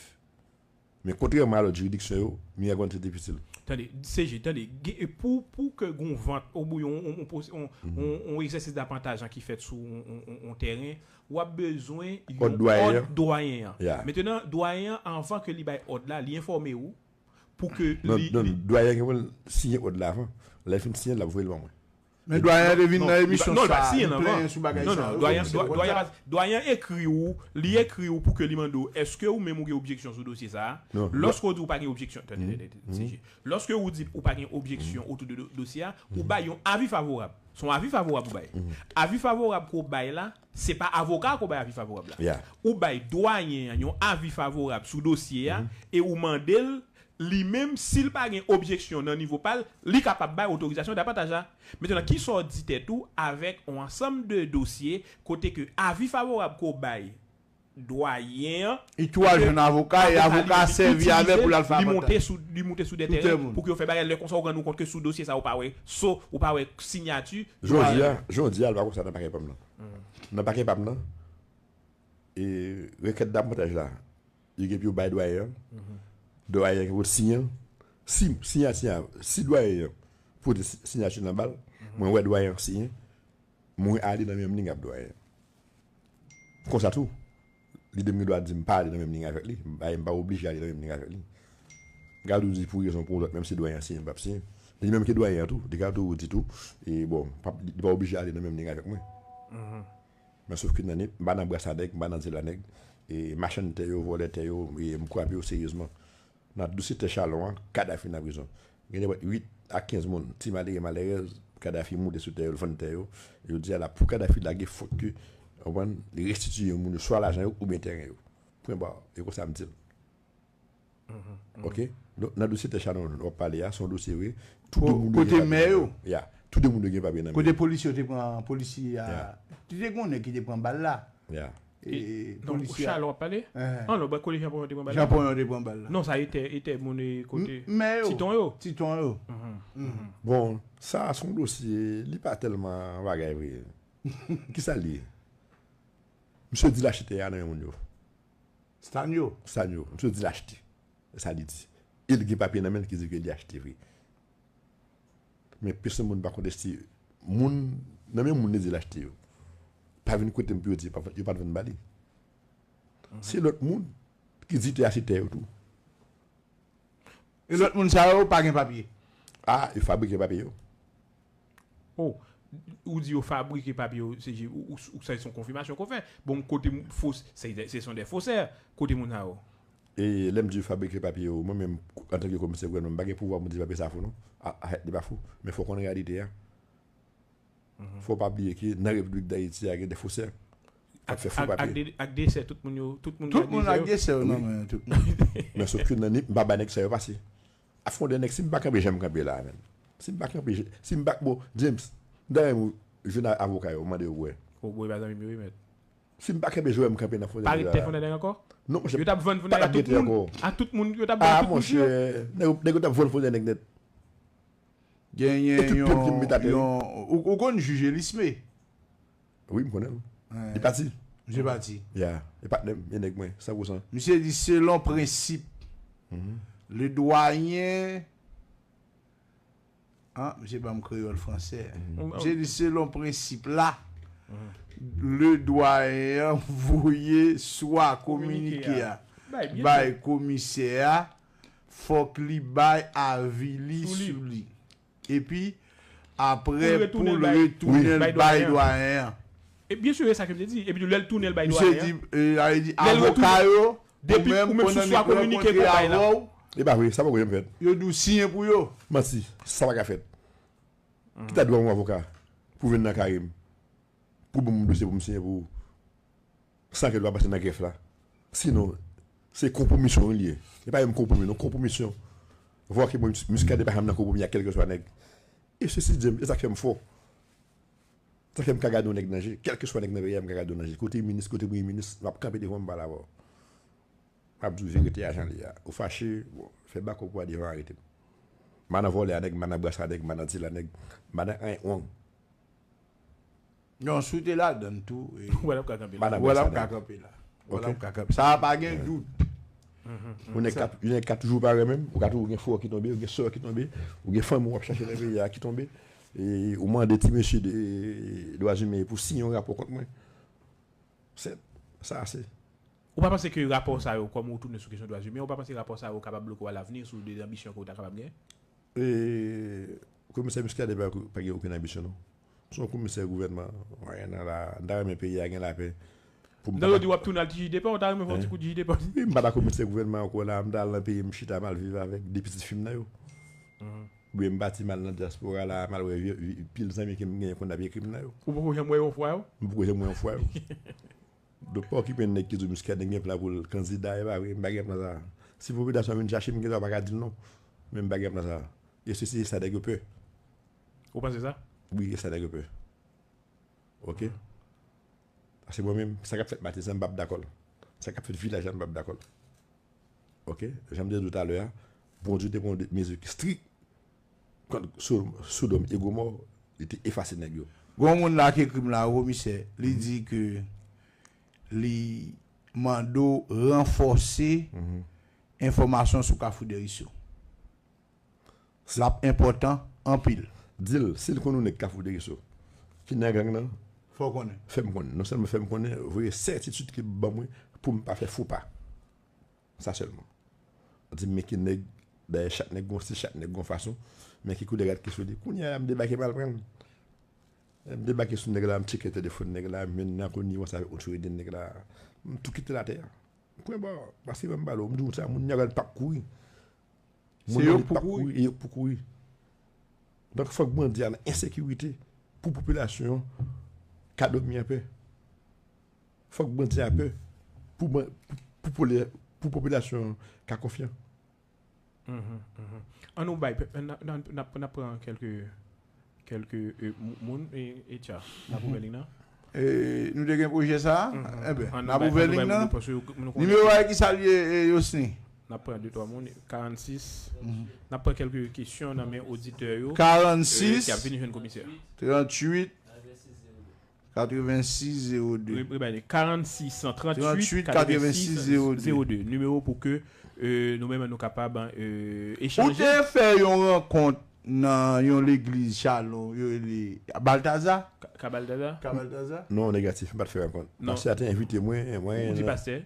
Men kontrèman a lòt jiridiksyon yo, Miragwàn se difisil. Tande, C G, tande, pou, pou ke gon vant obyen yon, yon, yon, yon, yon egzèsis dapantaj ki fèt sou yon, yon, yon, yon teren, w ap bezwen yon òd dwayen an. Mentenan, dwayen an, anvan ke li bay òd la, li enfòme ou, pou ke li. Non, non, dwayen an gen pou l siyen òd la avan. Lè l fin siyen l, l ap voye l ban mwen. Men dwayen an te vin nan emisyon sa a, li plenyen sou bagay sa yo. Non, non, dwayen, dwayen, dwayen an ekri w, li ekri w pou ke li mande w, èske ou menm ou gen objeksyon sou dosye sa a? Lòske w di w pa gen objeksyon, tande, tande, tande, C G. Lòske ou di ou pa gen objeksyon otou de do- dosye a, ou bay yon avi favorab. Se yon avi favorab ou bay. Avi favorab ke w bay la, se pa avoka a ke w bay avi favorab la. Ou bay dwayen an yon avi favorab sou dosye a e ou mande l, li menm, si l pa gen objeksyon nan nivo pa l, li kapab bay otorizasyon dapantaj la. Mentenan, kisa w di tèt ou avèk yon ansanm de dosye kote ke avi favorab ke w bay dwayen an. Li tou al jwenn avoka e avoka a sèvi avè l pou l al fè avantaj. Li moute sou, li moute sou de teren pou ke yo fè bagay. Lè konsa, ou rann ou kont ke sou dosye sa a, ou pa wè so, ou pa wè siyati. Jodi a, jodi a, l pa konsa nan pakè pa m nan. Nan pakè pa m nan, e rekèt dapantaj la, yo gen pou yo bay dwayen an. Dwayen an gen pou l siyen. Si siyati a, si dwayen an pote si- siyati nan ba l, mwen wè dwayen an siyen, mwen ale nan menm liy ak dwayen an. Konsa tou, lide m gen dwa di m pa ale nan menm liy avèk li, m pa, m pa oblije ale nan menm liy avèk li. Gade ou di pou rezon pou lòt, menm si dwayen an siyen, m p ap siyen. Li menm ki dwayen an tou, li ka tou di tou, e bon, p ap, li pa oblije ale nan menm liy avèk mwen. Men sòf ke nan, m pa nan brasa nèg, m pa nan zela nèg, e machann tè yo, vòlè tè yo, e m kwape yo seryezman. Nan dosye tè Chalon an, Kadhafi nan prizon. Gen nenpòt uit a kenz moun, ti malere, malerèz, Kadhafi moute sou tè yo, l vann tè yo. Jodi a la, pou Kadhafi lage, fòk ke, w konprann, li restitiye moun yo, swa lajan yo oubyen teren yo. Pwen ba, e konsa m di l. Oke? Donk, nan dosye tè Chalon w ap pale a, se yon dosye vre. Tou de moun yo gen papye nan men yo. Ya. Tou de moun yo gen papye nan men yo. Kote polisye yo te pran, polisye a, te gen yon nèg ki te pran bal la. Ya. E, non, polisye a. Chalon w ap pale? An, non, bò kote Jan Ponyon te pran bal la. Jan Ponyon te pran bal la. Non, sa e tè, e tè moun e kote. Men yo. Titon yo. Titon yo. Bon, sa se yon dosye, li pa tèlman bagay vre. Kisa l ye? Misye di l achte tè a nan men moun yo. Stanyo. Stanyo. Misye di l achte. Se sa li di. E li gen papye nan men l ki di ke li achte vre. Men pèsonn moun pa konteste moun nan men moun li di l achte yo. Pa vin kote m pou yo di yo pa t vann ba li. Se lòt moun ki di tè a se tè yo tou. E lòt moun sa yo pa gen papye. A, yo fabrike papye yo. Oh, Ou di yo fabrike papye yo, se je- ou, ou, ou sa se yon konfimasyon ke w fè. Bon, kote moun- fos, se, se sont des faussaires, kote moun sa yo. E lè m di yo fabrike papye yo, mwen menm, antanke komisè gouvènman, m pa gen pouvwa pou m di papye sa fo non. A, a, li pa fo. Men fò w konn reyalite a. Fò w pa bliye ke nan Repiblik Dayiti a, gen de fosè k ap fè fo papye. Ak, ak, de, ak desè, tout moun yo, tout moun gen desè yo. Tout moun ak desè yo nan men yo, tout moun. Men sof ke nan nip, m pa bay nèg sa yo pase. Afwonte nèg, si m pa kanpe jan m kanpe la a, menm. Si m pa kanpe, si m pa, bon, James, m ta renmen w jwenn a- avoka yo, mande yo wè. Ou bwè pa zanmi m yo, wi, mèt. Si m pa kanpe jan m kanpe nan Fondènèg la. Pa ret tè Fondènèg ankò? Non, monchè, yo t ap vann Fondènèg a tout moun. A tout moun, yo t ap vann tout moun. Ah, monchè, nèg, nèg yo t ap vann Fondènèg nèt. Genyen yon, yon, ou, ou konn jij Elisme? Wi, m konnen l. Li pati. Misye pati. Ya, e patnè m, e nèg mwen, san pou san. Misye di selon prensip, le doyen, ah, misye ban m kreyòl fransè. Misye di selon prensip la, le doyen an voye swa kominike a bay komisè a, fòk li bay avi li sou li. Epi, apre, pou l retounen l bay doyen an. E byen si, e sa ke m te di. Epi tou, lè l tounen l bay doyen an. Misye di, e, a, li di, avoka yo, depi ou menm, ou menm sou swa kominike ke w bay la. E pa vre, sa poko janm fèt. Yo di w siyen pou yo. Manti, sa pa ka fèt. Ki ta dwe yon avoka pou vin nan kare m, pou ban m dosye pou m siyen pou ou, san ke l pa pase nan grèf la. Sinon, se konpwomisyon li ye. E pa menm konpwomi, non, konpwomisyon. Vwa ke mwen, Muscadin pa janm nan konpwomi ak kèlkeswa nèg. E sesi, di m, e sa k fè m fò. Sa k fè m ka gade yon nèg nan je. Kèlkeswa nèg nan peyi a, m ka gade w nan je. Kote minis, kote premye minis, m ap kanpe devan w, m pale avè w. M ap di w verite a jan li ye a. Ou fache, bon, fè bak ou pou w al devan arete m. M pa nan vòlè a nèg, m pa nan brasa nèg, m pa nan dila nèg, m pa nan anyen wrong. Non, si w te ladann tou, e, ou wè l ap ka kanpe la. M pa nan brasa nèg. Ou wè l ap ka kanpe la. Ou wè l ap ka kanpe. Sa a pa gen dout. Yon nèg ka, yon nèg ka toujou parè menm, ou ka toujou gen frè w ki tonbe, ou gen sè w ki tonbe, ou gen fanmi w ap chache nan peyi a ki tonbe. E ou mande ti mesye de, dwa imen pou siyen yon rapò kont mwen. Se, sa ase. Ou pa panse ke rapò sa yo, kòm ou tounen sou kesyon dwa imen, ou pa panse rapò sa yo kapab bloke w alavni sou de anbisyon ke w ta kapab gen? E, komisè Muscadin pa, pa gen okenn anbisyon, non. Se yon komisè gouvènman, anyen nan la, m ta renmen peyi a gen lapè. Pou m ta... Non, yo di w ap tounen al T J D P, ou ta renmen fè yon ti kou T J D P? Wi, m pa ta komisè gouvènman ankò la, m ta al nan peyi m chita, m al viv avèk de pitit fi m nan yo. Oubyen m pati m al nan dyaspora la, m al wè vye, vye, pil zanmi ke m genyen konn ap ekri m nan yo. Ou poko janm wè yo yon fwa yo? M poko janm wè yon fwa yo. Donk, pa okipe nèg ki di w Muscadin gen plan pou l kandida, e pa vre, m pa gen plan sa. Si popilasyon an vin chache m, gen dwa pa ka di l non. Men m pa gen plan sa. E se, se sa nèg yo pè. Ou panse sa? Wi, e sa nèg yo pè. Oke? Paske mwen menm, sa k ap fèt Matizan, m p ap dakò l. Sa k ap fèt vilaj la, m p ap dakò l. Oke? Jan m te di w talè a, Bondye te pran yon mezi ki strik kont So-, Sodòm e Gomò, li te efase nèg yo. Gon moun la ki ekri m la, komisè, li di ke li mande w ranfòse enfòmasyon sou Kafou Deriso. L ap enpòtan anpil. Di l, si l konn yon nèg Kafou Deriso ki nan gang nan, fè w konnen. Fè m konnen. Non sèlman fè m konnen, voye sètitid ke l ban mwen pou m pa fè fo pa. Sa sèlman. Di m men ki nèg, dayè chak nèg gon stil, chak nèg gon fason, men ki koulè rad ki sou li. Kounye a la, m debake m al pran l. M debake sou nèg la, m tcheke telefòn nèg la, m jwenn nan konivans avèk Ochoridin nèg la. M tou kite l atè a. Pwen bò, paske m pale w, m di w sa, moun nan rad p ap kouri. Moun nan lit p ap kouri, e yo k pou kouri. Donk, fòk bandi a nan ensekirite pou popilasyon an ka dòmi anpè. Fòk bandi a pè pou ban-, pou, pou, pou lè, pou popilasyon an ka konfyan. Mhm, mhm. Ann nou bay, n ap, n ap, n ap pran kèlke, kèlke, e, mou-, moun, e, e tcha, n ap ouvè liy nan. E, nou te gen pwojè sa a? Enben, n ap ouvè liy nan. Nimewo a ki sa l ye, e, Yosni? N ap pran de twa moun, karannsis. N ap pran kèlke kesyon nan men oditè yo, e, ki ap vini jwenn komisè. Tranntuit, katrevensis, zewo de. Re-, rebale, karannsis, tranntuit, katrevensis, zewo de. Nimewo pou ke, e, nou menm nou kapab, e, echanje. Ou te fè yon rankont nan yon legliz Chalon, yo rele Baltaza? Ka, ka Baltaza? Ka Baltaza? Non, negatif, m pa t fè rankont. Non. Pastè a te envite mwen, mwen... Ou di pastè?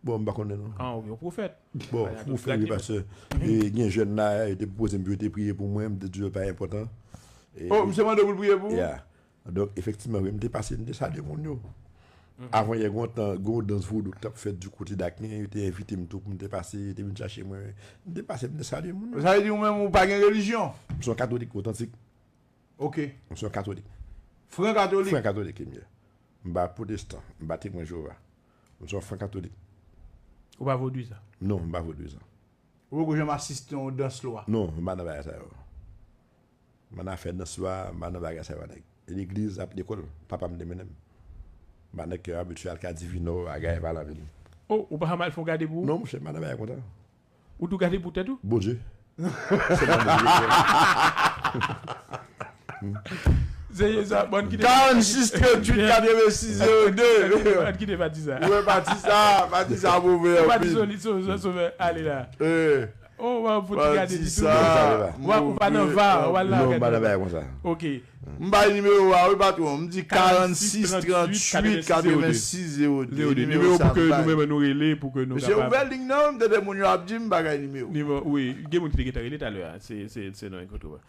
Bon, m pa konnen non. Ah, ok, yon pwofèt. Bon, pwofèt, wi, pastè. E gen jèn la, yo te pwopoze m pou yo te priye pou mwen, m te di yo pa enpòtan. E... Oh, misye mande w pou l priye pou ou? Ya. Donk, efektivman, wi, m te pase, m te salye moun yo. Avan yè, gen yon tan, gen yon dans vodou ki t ap fèt di kote Dakin, yo te envite m tou pou m te pase, yo te vin chache mwen. M te pase, m te salye moun yo. Sa vle di ou menm ou pa gen relijyon? M se yon katolik otantik. Ok. M se yon katolik. Fran katolik? Fran katolik, m ye. M pa pwotestan, m pa temwen Jewova. M se yon fran katolik. Ou pa vodouyizan? Non, m pa vodouyizan. Ou poko janm asiste yon dans lwa? Non, m pa nan bagay sa yo. M pa nan afè dans lwa, m pa nan bagay sa yo, nèg. Legliz ap lekòl, papa m te mennen m. M pa nèg ki abitye al ka divinò, bagay pa nan vi m. Oh, ou pa janm al fè yon gade pou ou? Non, monchè, m pa nan bagay konsa. Ou tou gade pou tèt ou? Bondye. Se nan Bondye. Seye sa, bon, kite. Karannsis, tranntuit, katrevensis, zewo de. Ann kite pati sa. Ou wè pati sa, pati sa move anpil. Pati solid, so, so, so, ale la. Eh. Oh, w ap fout gade di tou. W ap, ou pa nan va, w al nan gade. Non, m pa nan bagay konsa. Ok. M bay nimewo a, wi, patwon. M di karannsis, tranntuit, katrevensis, zewo de. Nimewo pou ke nou menm nou rele, pou ke nou kapab. Mesye, ouvè liy nan, m tande moun yo ap di m bagay nimewo. Nimewo, wi. Gen moun ki te gentan rele talè a. Se, se, se nan enkontre.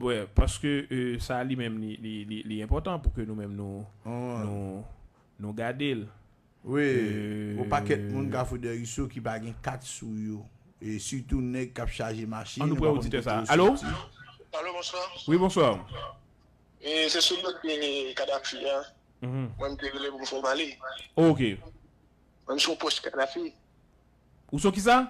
Wi, paske, euh, sa li menm, li, li, li, li enpòtan pou ke nou menm nou, nou, nou gade l. Wi, euh, yon pakèt moun Kafou Dèriso ki pa gen kat sou yo. E sitou nèg k ap chaje machin. Ann nou pran oditè sa. Alo? Alo, bonswa. Wi, bonswa. E se sou dosye Kadafi a. Mwen, m te rele pou m fè w pale. Ok. Mwen, m se yon pwòch Kadafi. Ou se kisa?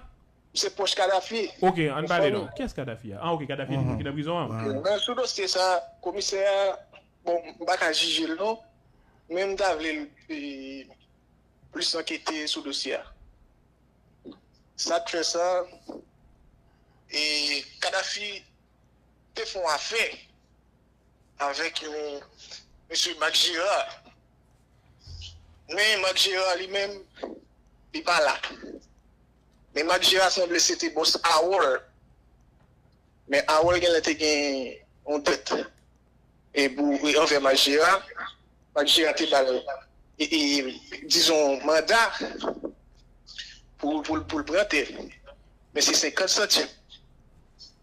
M se pwòch Kadafi. Ok, ann pale non. Kiyès Kadafi a? Ah, ok, Kadafi a ki nan prizon an. Men sou dosye sa, komisè a, bon, m pa ka jije l non, men m ta vle l, e, plis ankete sou dosye a. Sa k fè sa, e, Kadafi te fè yon afè avèk yon mesye Marc Gérard. Men Marc Gérard li menm, li pa la. Men Marc Gérard sanble se te bòs Harold. Men Harold genlè te gen yon dèt e pou, e anvè Marc Gérard. Marc Gérard te ba l, e, e, dizon, manda pou, pou, pou l pran tè. Men se senkant santim.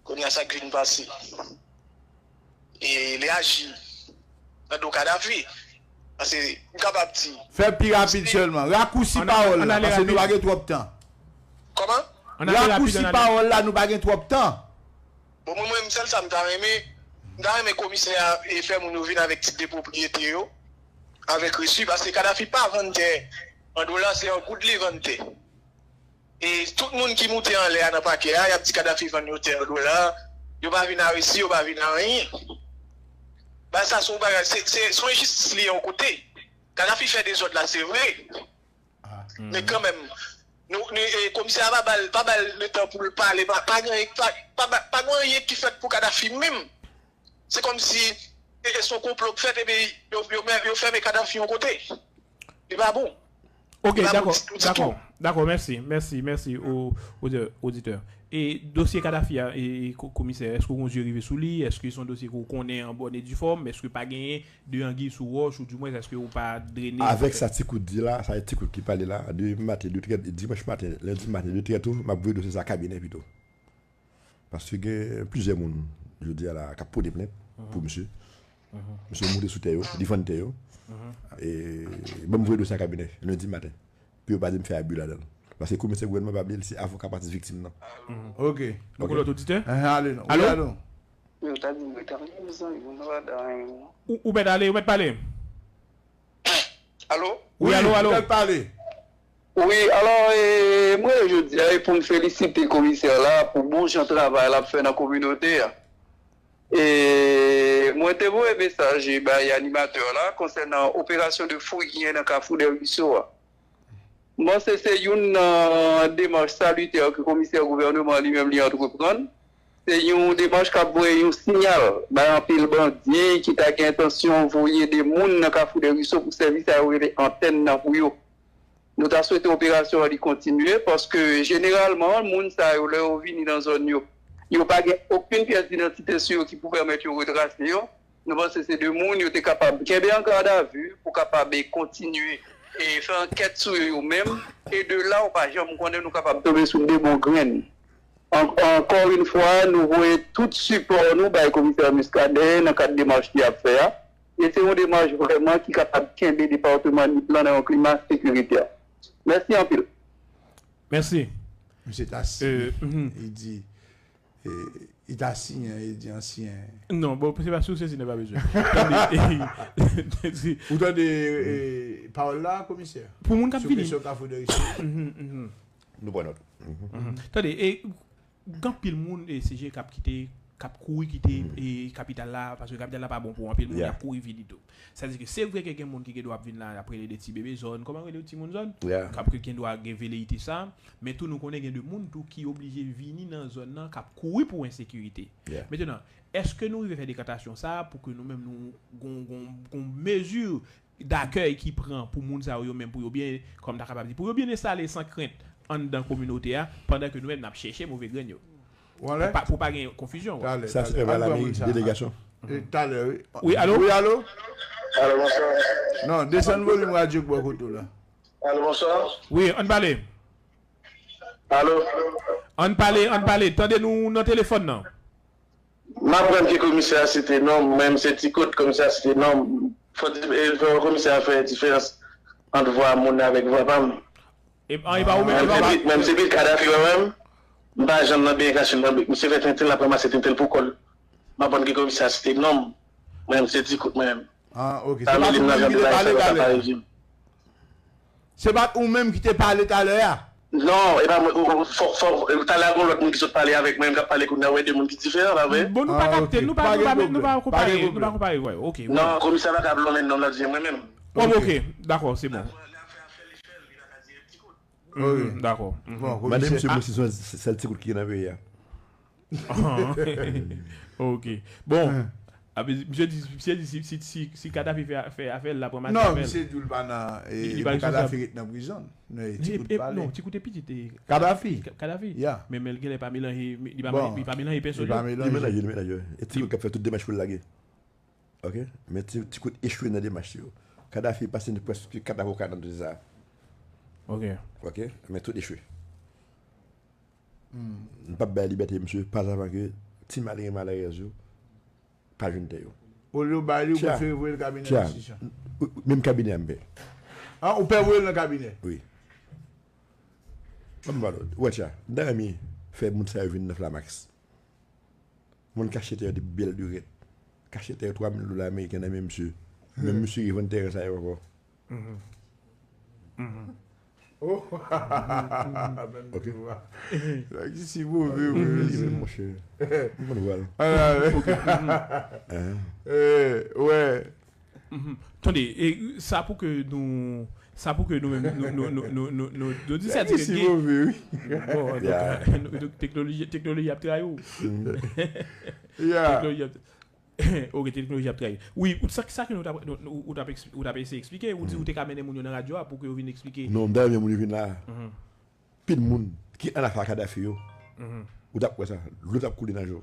Kounye a sa k vin pase. E li aji nan do Kadafi. Paske m kapab di. Fè pi rapid sèlman. Rakousi pawòl la, paske nou pa gen twòp tan. Kòman? Rakousi pawòl la, nou pa gen twòp tan. Bon, mwen, mwen, sèl sa m ta renmen, m ta renmen komisè a, e, fè moun yo vin avèk tit de pwopriyete yo, avèk resi, paske Kadafi pa vann tè an dola, se an goud li vann tè. E tout moun ki moute anlè a nan pakè a, y ap di Kadafi vann yo tè an dola, yo pa vin a resi, yo pa vin a anyen. Bagay sa se yon bagay, se, se, se yon enjistis li ye yon kote. Kadafi fè dezòd la, se vre. Men kanmenm, nou, nou, e, komisè a pa ba l, pa ba l letan pou l pale, pa, pa gen, pa, pa, pa gen anyen ki fèt pou Kadafi menm. Se kòmsi, e, e, se yon konplo k fèt, epi yo, yo, yo fèmen Kadafi yon kote. Li pa bon. Ok, dakò, dakò, dakò, mèsi, mèsi, mèsi, o, oditè. E dosye Kadafi a, e, e, komisè, èske w gen zye rive sou li? Èske se yon dosye ke w konnen an bòn e di fòm? Èske pa genyen de anguille sou roche, ou dimwens èske ou pa drene? Avèk sa Tikout di la, sa Tikout ki pale la, demen maten de trè, dimanch maten, lendi maten de trè tou, m ap voye dosye sa kabinè pito. Paske gen plizyè moun, jodi a la, k ap pote plent pou misye. Misye moute sou tè yo, li vann tè yo. E, ban m voye dosye sa kabinè, lendi maten. Pou yo pa di m fè abi ladan l. Paske komisè gouvènman pa bliye l se avoka pati viktim nan. Ok. Nou gen lòt oditè? Enhen, ale non. Wi, alo? Alo? Yo ta di m rete anlè, mezanmi, bon, nou pa da anyen, non. Ou, ou mèt ale, ou mèt pale. Alo? Wi, alo, alo. Ou mèt pale. Wi, alò, e, mwen, jodi a, e pou m felisite komisè la pou bon jan travay l ap fè nan kominote a. E mwen te voye mesaj bay animatè la konsènan operasyon de fouyi ki gen nan Kafou dè Riso a. M panse se youn nan demach salitè ke komisè gouvènman li menm li antreprann. Se yon demach k ap voye yon siyal bay anpil bandi ki ta gen entansyon voye de moun nan Kafou dè Riso pou sèvi sa yo rele antèn nan pou yo. Nou ta swete operasyon an li kontinye, paske jeneralman, moun sa yo, lè yo vini nan zòn yo, yo pa gen okenn pyès didantite sou yo ki pou pèmèt yo retrase yo. Nou panse se de moun yo te kapab kenbe an gadavi pou kapab kontinye e fè ankèt sou yo, yo menm. E de la, ou pa janm konnen, nou kapab tonbe sou de bon grenn. An-, ankò yon fwa, nou voye tout sipò nou bay komisè Muscadin nan kad demach li ap fè a. E se yon demach vrèman ki kapab kenbe depatman Nip lan nan yon klima sekiritè. Mèsi anpil. Mèsi. Misye ta siyen. Li di, li ta siyen, li di ansyen. Non, bon, se pa sou sesi nan pa bezwen. Ou tande pawòl la, komisè? Pou moun k ap vini. Sou kesyon Kafou de Riche. Nou pran nòt. Tande, e gen anpil moun e C G k ap kite, k ap kouri kite e kapital la, paske kapital la pa bon pou anpil moun, y ap kouri vini tou. Sa di ke se vre ke gen moun ki gen dwa ap vin la ap rele de ti bebe zòn, kòman rele ti moun zòn? K ap ke gen dwa gen veleyite sa, men tou nou konnen gen de moun tou ki oblije vini nan zòn nan k ap kouri pou ensekirite. Mentenan, èske nou rive fè dekantasyon sa pou ke nou menm nou gon gon gon mezi dakèy ki pran pou moun sa yo, yo menm pou yo byen, kòm ta kapab di, pou yo byen enstale san krent anndan kominote a, pandan ke nou menm n ap chèche move grenn yo. Pou pa, pou pa gen konfizyon. Sa se travay lameri, delegasyon. Talè, wi. Wi, alo? Wi, alo? Alo, bonswa. Non, desann volim radyo k bò kote w la. Alo, bonswa. Wi, ann pale. Alo? Ann pale, ann pale. Tande nou nan telefòn nan. M aprann ke komisè a site non m, mwen menm se Ti Kout, komisè a site non m. Fò di, e, fò komisè a fè diferans ant vwa moun avèk vwa pa m. E, an, e pa ou menm, e pa ou menm. Menm se Pit Kadafi, mwen menm, m pa janm nan benyen kache nan bèk. Misye fè tenten l ap ranmase tenten l pou kò l. M aprann ke komisè a site non m. Mwen menm se Ti Kout, mwen menm. Ah, ok. Se pa ou menm ki te pale talè a? Se pa ou menm ki te pale talè a? Non, e pa mwen. Fò, fò, talè a gon lòt moun ki sot pale avèk mwen, m k ap pale kounye a, wè de moun ki diferan, pa vre? Bon, nou pa kapte, nou pa, nou pa, nou pa konpare, nou pa konpare vwa yo. Ok. Non, komisè pa ka lonmen non l ap di mwen menm. Ok, dakò, se bon. Dakò. Mande misye pou si se yon sèl Ti Kout ki gen nan peyi a. Ok. Bon. Misye di, misye di si, si, si, si Kadafi fè, fè afè l, l ap ranmase afè l. Non, misye di l pa nan, e, pou Kadafi ret nan prizon. Non, Ti Kout pale. Non, Ti Kout te pitit. Kadafi. Kadafi. Men, men l genlè pa melanje, li pa, li pa melanje pèsonn yo. Li melanje, li melanje. E Ti Kout k ap fè tout demach pou l lage. Ok? Men Ti, Ti Kout echwe nan demach yo. Kadafi pase nou prèske kat avoka nan dosye sa. Ok. Ok? Men tout echwe. Nou p ap bay libète misye pa avan ke ti malere malerèz yo pa jwenn tè yo. Olye w ba li, ou prefere voye l kabinè jistis lan? Menm kabinè a m pè. Ah, ou pè voye l nan kabinè? Wi. Ban m pale w. Ou wè Tcha, m ta renmen fè moun sa yo vin nan Flamax. Moun k achte tè yo depi bèl lirèt. K achte tè yo twa mil dola ameriken nan men misye. Men misye ki vann teren sa yo ankò. Oh! Menm ti vwa. Sa ki si move, wi, mesye. Monchè. M konn vwa l. Wè. Tande, e sa pou ke nou, sa pou ke nou menm nou, nou, nou, nou, nou, nou, nou di sa di ke gen. Bon, teknoloji, teknoloji ap trayi w. Teknoloji ap, ok, teknoloji ap trayi. Wi, sa, sa ke nou t ap, nou, ou t ap, ou t ap eseye eksplike, ou di ou te ka mennen moun yo nan radyo a pou ke yo vin eksplike. Non, m ta renmen moun yo vin la. Pil moun ki an afè ak Kadafi yo, ou t ap wè sa, dlo t ap koule nan je w.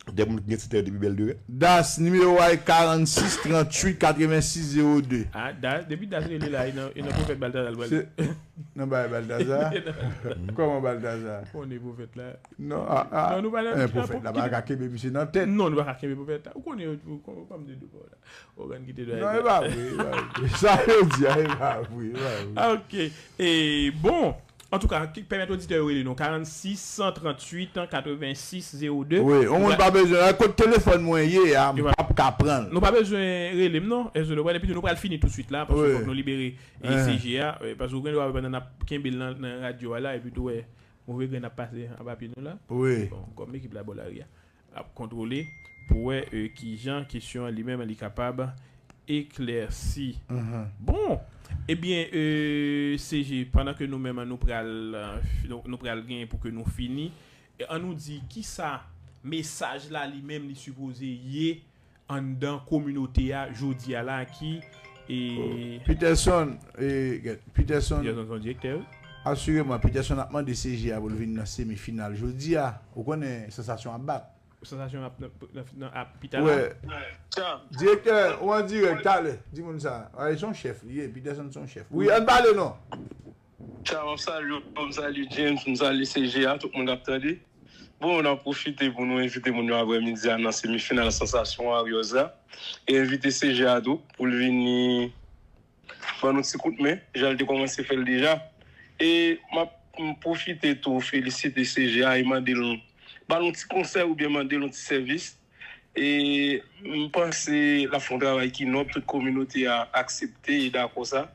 De moun ki gen ti tè yo depi bèl lirèt. Das, nimewo a e karannsis tranntuit katrevensis zewo de. Ah, Das, depi Das rele la, e nan, e nan pwofèt Baltazar l pral. Se nan bagay Baltazar? Kòman Baltazar? Ou konnen pwofèt la. Non, ah, ah. Non, nou pa nan pwofèt la, pa ka kenbe misye nan tèt. Non, nou pa ka kenbe pwofèt la. Ou konnen, ou konnen, ou pa m de dou la. Ogan ki te dwe. Non, e pa vre, e pa vre. Sa yo di a, e pa vre, e pa vre. Ok. E bon, antouka, pèmèt oditè yo rele nou. Karannsis san tranntuit katrevensis zewo de. Wi, yon moun pa bezwen. Kot telefòn mwen ye a, m p ap ka pran l. Nou pa bezwen rele m non. Ezo nou pral, epi nou pral fini touswit la, paske fòk nou libere C G a. Paske ou gen dwa wè pandan n ap kenbe l nan radyo a la, epi tou wè move grenn ap pase anba pye nou la. Wi. Bon, kòm ekip la bò lari a ap kontwole pou wè kijan kesyon an li menm li kapab eklèsi. Bon, ebyen, C G, pandan ke nou menm nou pral, nou pral gen pou ke nou fini, ann nou di kisa mesaj la li menm li sipoze ye anndan kominote a jodi a la ki. Peterson, Peterson, Peterson se yon direktè, wi. Asireman, Peterson ap mande C G a pou l vin nan semi final jodi a. Ou konnen sansasyon ap bat. Sansasyon ap nan, nan, nan, ap pita la. Direktè, ou an dirèk, talè. Di moun sa. Ay, se yon chèf li ye, Peterson se yon chèf. Wi, ann pale non. Tcha, m ap salye w, m salye James, m salye C G a, tout moun k ap tande. Bon, n ap pwofite pou nou envite moun yo aprèmidi a nan semifinal Sansasyon Warriors la. E envite C G a tou pou l vini ban nou ti kout men, jan l te kòmanse fè l deja. E m ap m pwofite tou felisite C G a e mande l ba l yon ti konsèy oubyen mande l yon ti sèvis. E m panse l ap fè yon travay ki nòb, tout kominote a aksepte e dakò sa.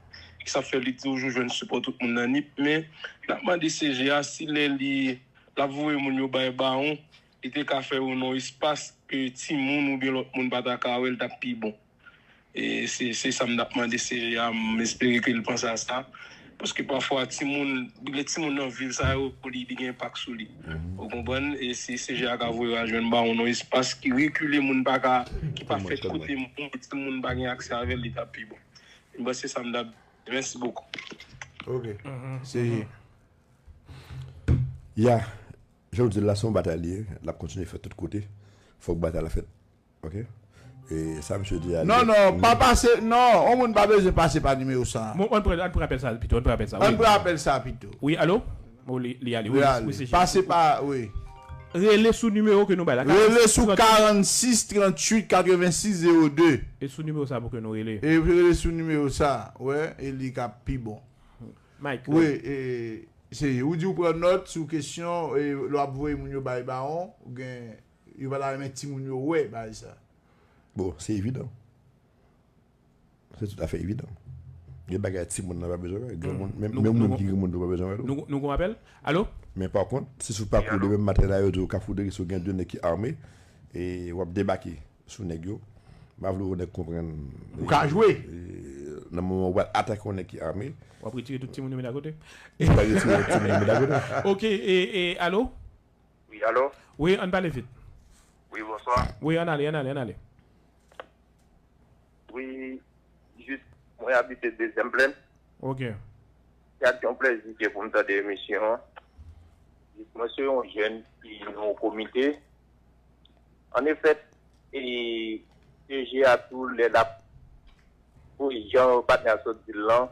Sa fè li toujou jwenn sipò tout moun nan Nip. Men, n ap mande C G a si lè li l ap voye moun yo bay bawon, li te ka fè yo nan yon espas ke timoun oubyen lòt moun pa ta ka wè l, t ap pi bon. E se se sa m t ap mande C G a, m espere ke l panse a sa. Paske pafwa timoun, lè timoun nan vil sa yo, li, li gen enpak sou li. Ou konprann? E si C G a ka voye yo al jwenn bawon nan espas ki rekile, moun pa ka, ki pa fèt kote moun, timoun pa gen aksè avè l, li t ap pi bon. M panse sa m t ap di. Mèsi bokou. Ok. C G. Ya, jan w di l la, se yon batay li ye, l ap kontinye fèt tout kote. Fòk batay la fèt. Ok? E sa misye di a. Non, non, pa pase, non, yon moun pa bezwen pase pa nimewo sa. Bon, ann pran, ann pran apèl sa pito, ann pran apèl sa. Ann pran apèl sa pito. Wi, alo? Bon, li, li ale. Wi, ale. Pase pa, wi. Rele sou nimewo ke nou bay la. Rele sou karannsis tranntuit katrevensis zewo de. E sou nimewo sa pou ke nou rele. E rele sou nimewo sa, wè, e li ka pi bon. Mike. Wi, e se ou di ou pran nòt sou kesyon e lè w ap voye moun yo bay bawon, ou gen yo pa ta renmen timoun yo wè bagay sa. Bon, se evidan. Se tout afè evidan. Gen bagay timoun nan pa bezwen wè. Granmoun, menm menm moun ki granmoun tou pa bezwen wè tou. Nou nou gon apèl? Alo? Men pa kont, si sou pakou demen maten la yo di w Kafou Dri sou gen de nèg ki ame e w ap debake sou nèg yo. M pa vle yon nèg konprann. Ou ka jwe. Nan moman ou pral atake yon nèg ki ame. W ap retire tout timoun yo met akote. Ou pral retire tout timoun yo met akote. Ok, e, e, alo? Wi, alo? Wi, ann pale vit. Wi, bonswa. Wi, ann ale, ann ale, ann ale. Wi, jis mwen abite dezyèm plèn. Ok. Se ak yon plèzi ke pou m tande emisyon an. Jis mwen se yon jèn ki nan yon komite. An efèt, e, C G a tou lè l ap, pou jan patnè a sot di l lan,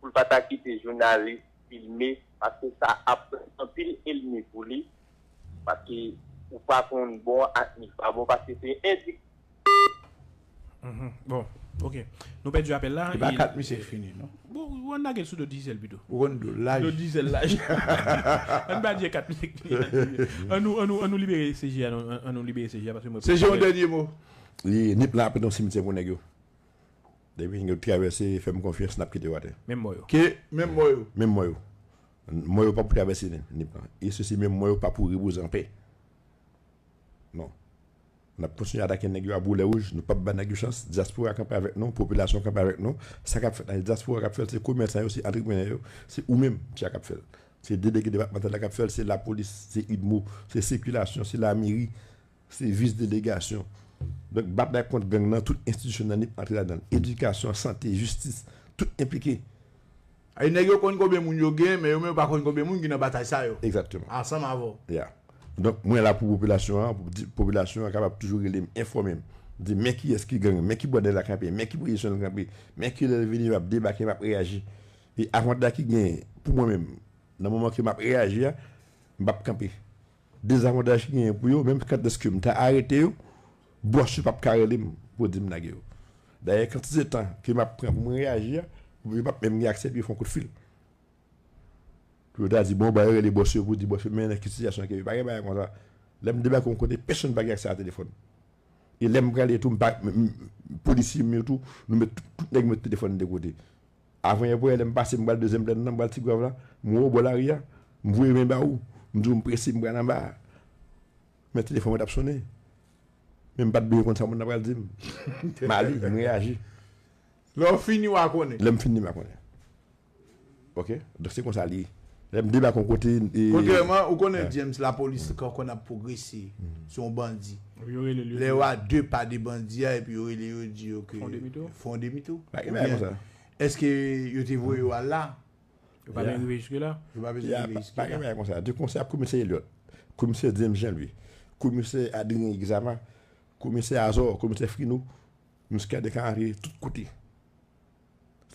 pou l pa ta kite jounalis filme, paske sa ap anpil elmi pou li. Paske ou pa konn bon ak nèg pa bon, paske se endik. Bon, ok. Nou pèdi apèl la. E pa kat misye fini, non? Bon, ou ann lage l sou do dizèl pito. Ou konn do laj. Do dizèl laj. Ann pa di kat misye fini. Ann nou, ann nou, ann nou libere C G a, non, ann nou libere C G a, paske mwen. C G, yon dènye mo. Li, Nip la ap yon simityè pou nèg yo. Depi nèg yo travèse, fè m konfyans, n ap kite yo atè. Menm mò yo. Ke menm mò yo. Menm mò yo. Mò yo pa pou travèse Nip lan. E se se menm mò yo pa pou repoze anpè. Non. N ap kontinye atake nèg yo a boulè wouj, nou p ap ba nèg yo chans. Dyaspora kanpe avèk nou, popilasyon kanpe avèk nou. Sa k ap fèt la, dyaspora k ap fè l, se komèsan yo, se antreprenè yo, se ou menm ki a k ap fè l. Se delege depatmantal la k ap fè l, se lapolis, se idmo, se sikilasyon, se lameri, se vis delegasyon. Donk, batay kont gang nan, tout enstitisyon nan Nip antre ladan l. Edikasyon, sante, jistis, tout enplike. Ay nèg yo konn konbyen moun yo gen, men yo menm yo pa konn konbyen moun ki nan batay sa yo. Egzakteman. Ansanm avè w. Ya. Donk, mwen la pou popilasyon an, pou di, popilasyon an kapab toujou rele m, enfòme m. Di, men kiyès ki gang, men ki bò nèg la kanpe, men ki pozisyon l kanpe, men kilè l vini, m ap debake, m ap reyaji. E avantaj ki genyen pou mwen menm, nan moman ke m ap reyaji a, m p ap kanpe. Dezavantaj ki genyen pou yo, menm kantèske m ta arete yo, bòs yo p ap ka rele m pou di m lage yo. Dayè, kantite tan ke m ap pran pou mwen reyaji a, yo p ap menm gen aksè pou yo fè yon kout fil. Pou yo ta di, bon, ba yo rele bòs yo pou di bòs yo, men nan ki sitiyasyon ke yo, pa gen bagay konsa. Lè m debake yon kote, pèsonn pa gen aksè a telefòn. E lè m prale tou, m pa, m, m, polisye m yo tou, nou met tout, tout nèg met telefòn de kote. Avan yè pou yè, lè m pase, m pral dezyèm plèn nan, m pral Ti Grav la, m wè w bò lari a, m voye men ba ou, m di w m prese, m pral anba a. Men telefòn mwen t ap sonnen. Men m pa t bezwen konn sa moun nan pral di m. M ale, m reyaji. Lè w fini, w a konnen. Lè m fini, m a konnen. Ok? Donk se konsa li ye. Lè m debake yon kote. Kontrèman, ou konnen James, lapolis konn ap pwogrese. Se yon bandi. Lè yo a de pa de bandi a, epi yo rele yo di yo ke. Fè yon demi tou. Fè yon demi tou. Pa gen bagay konsa. Èske yo te voye yo al la? Yo pa menm rive jiske la? Yo pa bezwen rive jiske la. Pa gen bagay konsa. De konsèy ap komisè Eliot, komisè James Jean Louis, komisè Adrien Exama, komisè Azor, komisè Frino, Muscadin ka antre tout kote.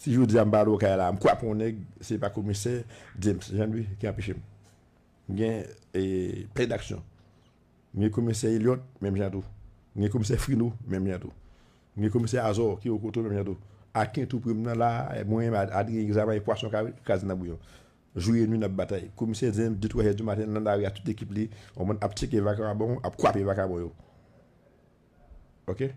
Si jodi a m pa ale okay la, m kwape yon nèg, se pa komisè James Jean Louis ki anpeche m. M gen e, plan d'aksyon. M gen komisè Eliot, menm jan tou. M gen komisè Frino, menm jan tou. M gen komisè Azor, ki o kote, menm jan tou. Aken tou pre m nan la, mwen, Adrien Examen, e pwason ka kraze nan bouyon. Jou e nwi n ap batay. Komisè Zen, de twa è di maten, nan lari a tout ekip li, on moun ap tcheke vakabon, ap kwape vakabon yo. Ok?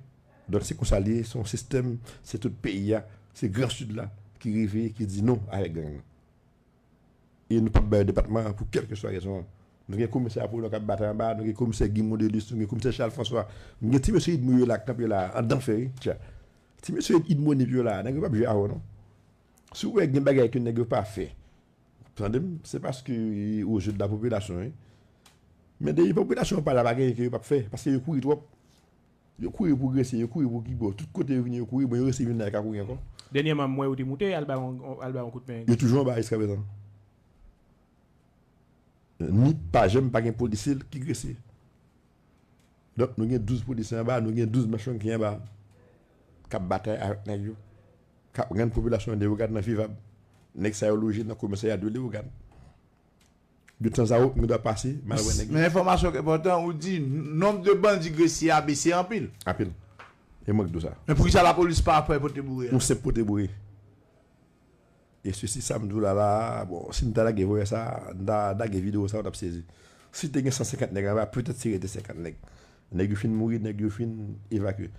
Donk se konsa l ye, se yon sistèm, se tout peyi a, se Gran Sid la ki reveye, ki di non avèk gang nan. E nou p ap bay yo depatman an pou kèlkeswa rezon an. Nou gen komisè Apollo k ap batay anba, nou gen komisè Guy Mondelis, nou gen komisè Charles François. Nou gen ti mesye Idmo yo la k kanpe la, anndan fè, wi, tcha. Ti mesye Idmo Nip yo la, nèg yo p ap jwe avè w non. Si w wè gen bagay ke nèg yo pa fè, tande m, se paske o je de la popilasyon, wi. Men depi popilasyon an pa la, pa gen anyen ke yo p ap fè, paske yo kouri twòp. Yo kouri pou Gresye, yo kouri pou Kibo, tout kote yo vini yo kouri, bon, yo resi vin la, yo ka kouri ankò. Dènyèman, m wè yo te moute, al ba yon, al ba yon kout men. Yo toujou anba jiskaprezan. Ni pa janm pa gen polisye ki Gresye. Donk, nou gen douz polisye anba, nou gen douz machann ki anba, k ap batay avèk nèg yo, k ap rann popilasyon Leyogàn nan vivab. Nèg sa yo loje nan komisarya de Leyogàn. De tanzawot, nou dwe pase, m al wè nèg yo. Men enfòmasyon k enpòtan, ou di nonb de bandi Gresye a bese anpil. Anpil. E mwen k di w sa. Men poukisa lapolis pa fè pote boure a? Yon senp pote boure. E sesi sa m di w la la, bon, si m ta lage voye sa, m ta lage videyo sa, w t ap sezi. Si te gen san senkant nèg anba, petèt si rete senkant nèg. Nèg yo fin mouri, nèg yo fin evakye.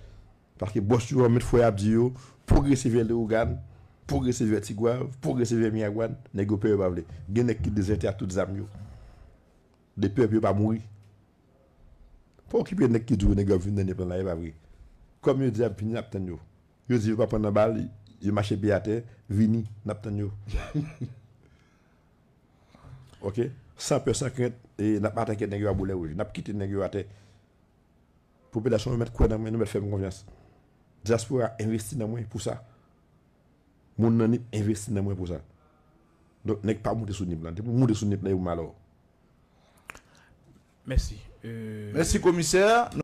Paske bòs yo an met fwè ap di yo, pwogrese vè Leyogàn, pwogrese vè Tigwav, pwogrese vè Miragwàn, nèg yo pè yo pa vle. Gen nèg ki dezète ak tout zam yo. De pè pou yo pa mouri. Pa okipe nèg ki di w nèg yo ap vin nan plan la, e pa vre. Kòm yo di y ap vini, n ap tann yo. Yo di yo pa pran nan bal, yo mache pye atè, vini, n ap tann yo. Ok? San pè, san krent, e n ap atake nèg yo a boulè wouj. N ap kite nèg yo atè. Popilasyon an mèt kwè nan mwen, nou mèt fè m konfyans. Dyaspora envesti nan mwen pou sa. Moun nan Nip envesti nan mwen pou sa. Donk, nèg pa moute sou Nip lan. Depi w moute sou Nip lan, e pou malè w. Mèsi. Euh, Mèsi, komisè.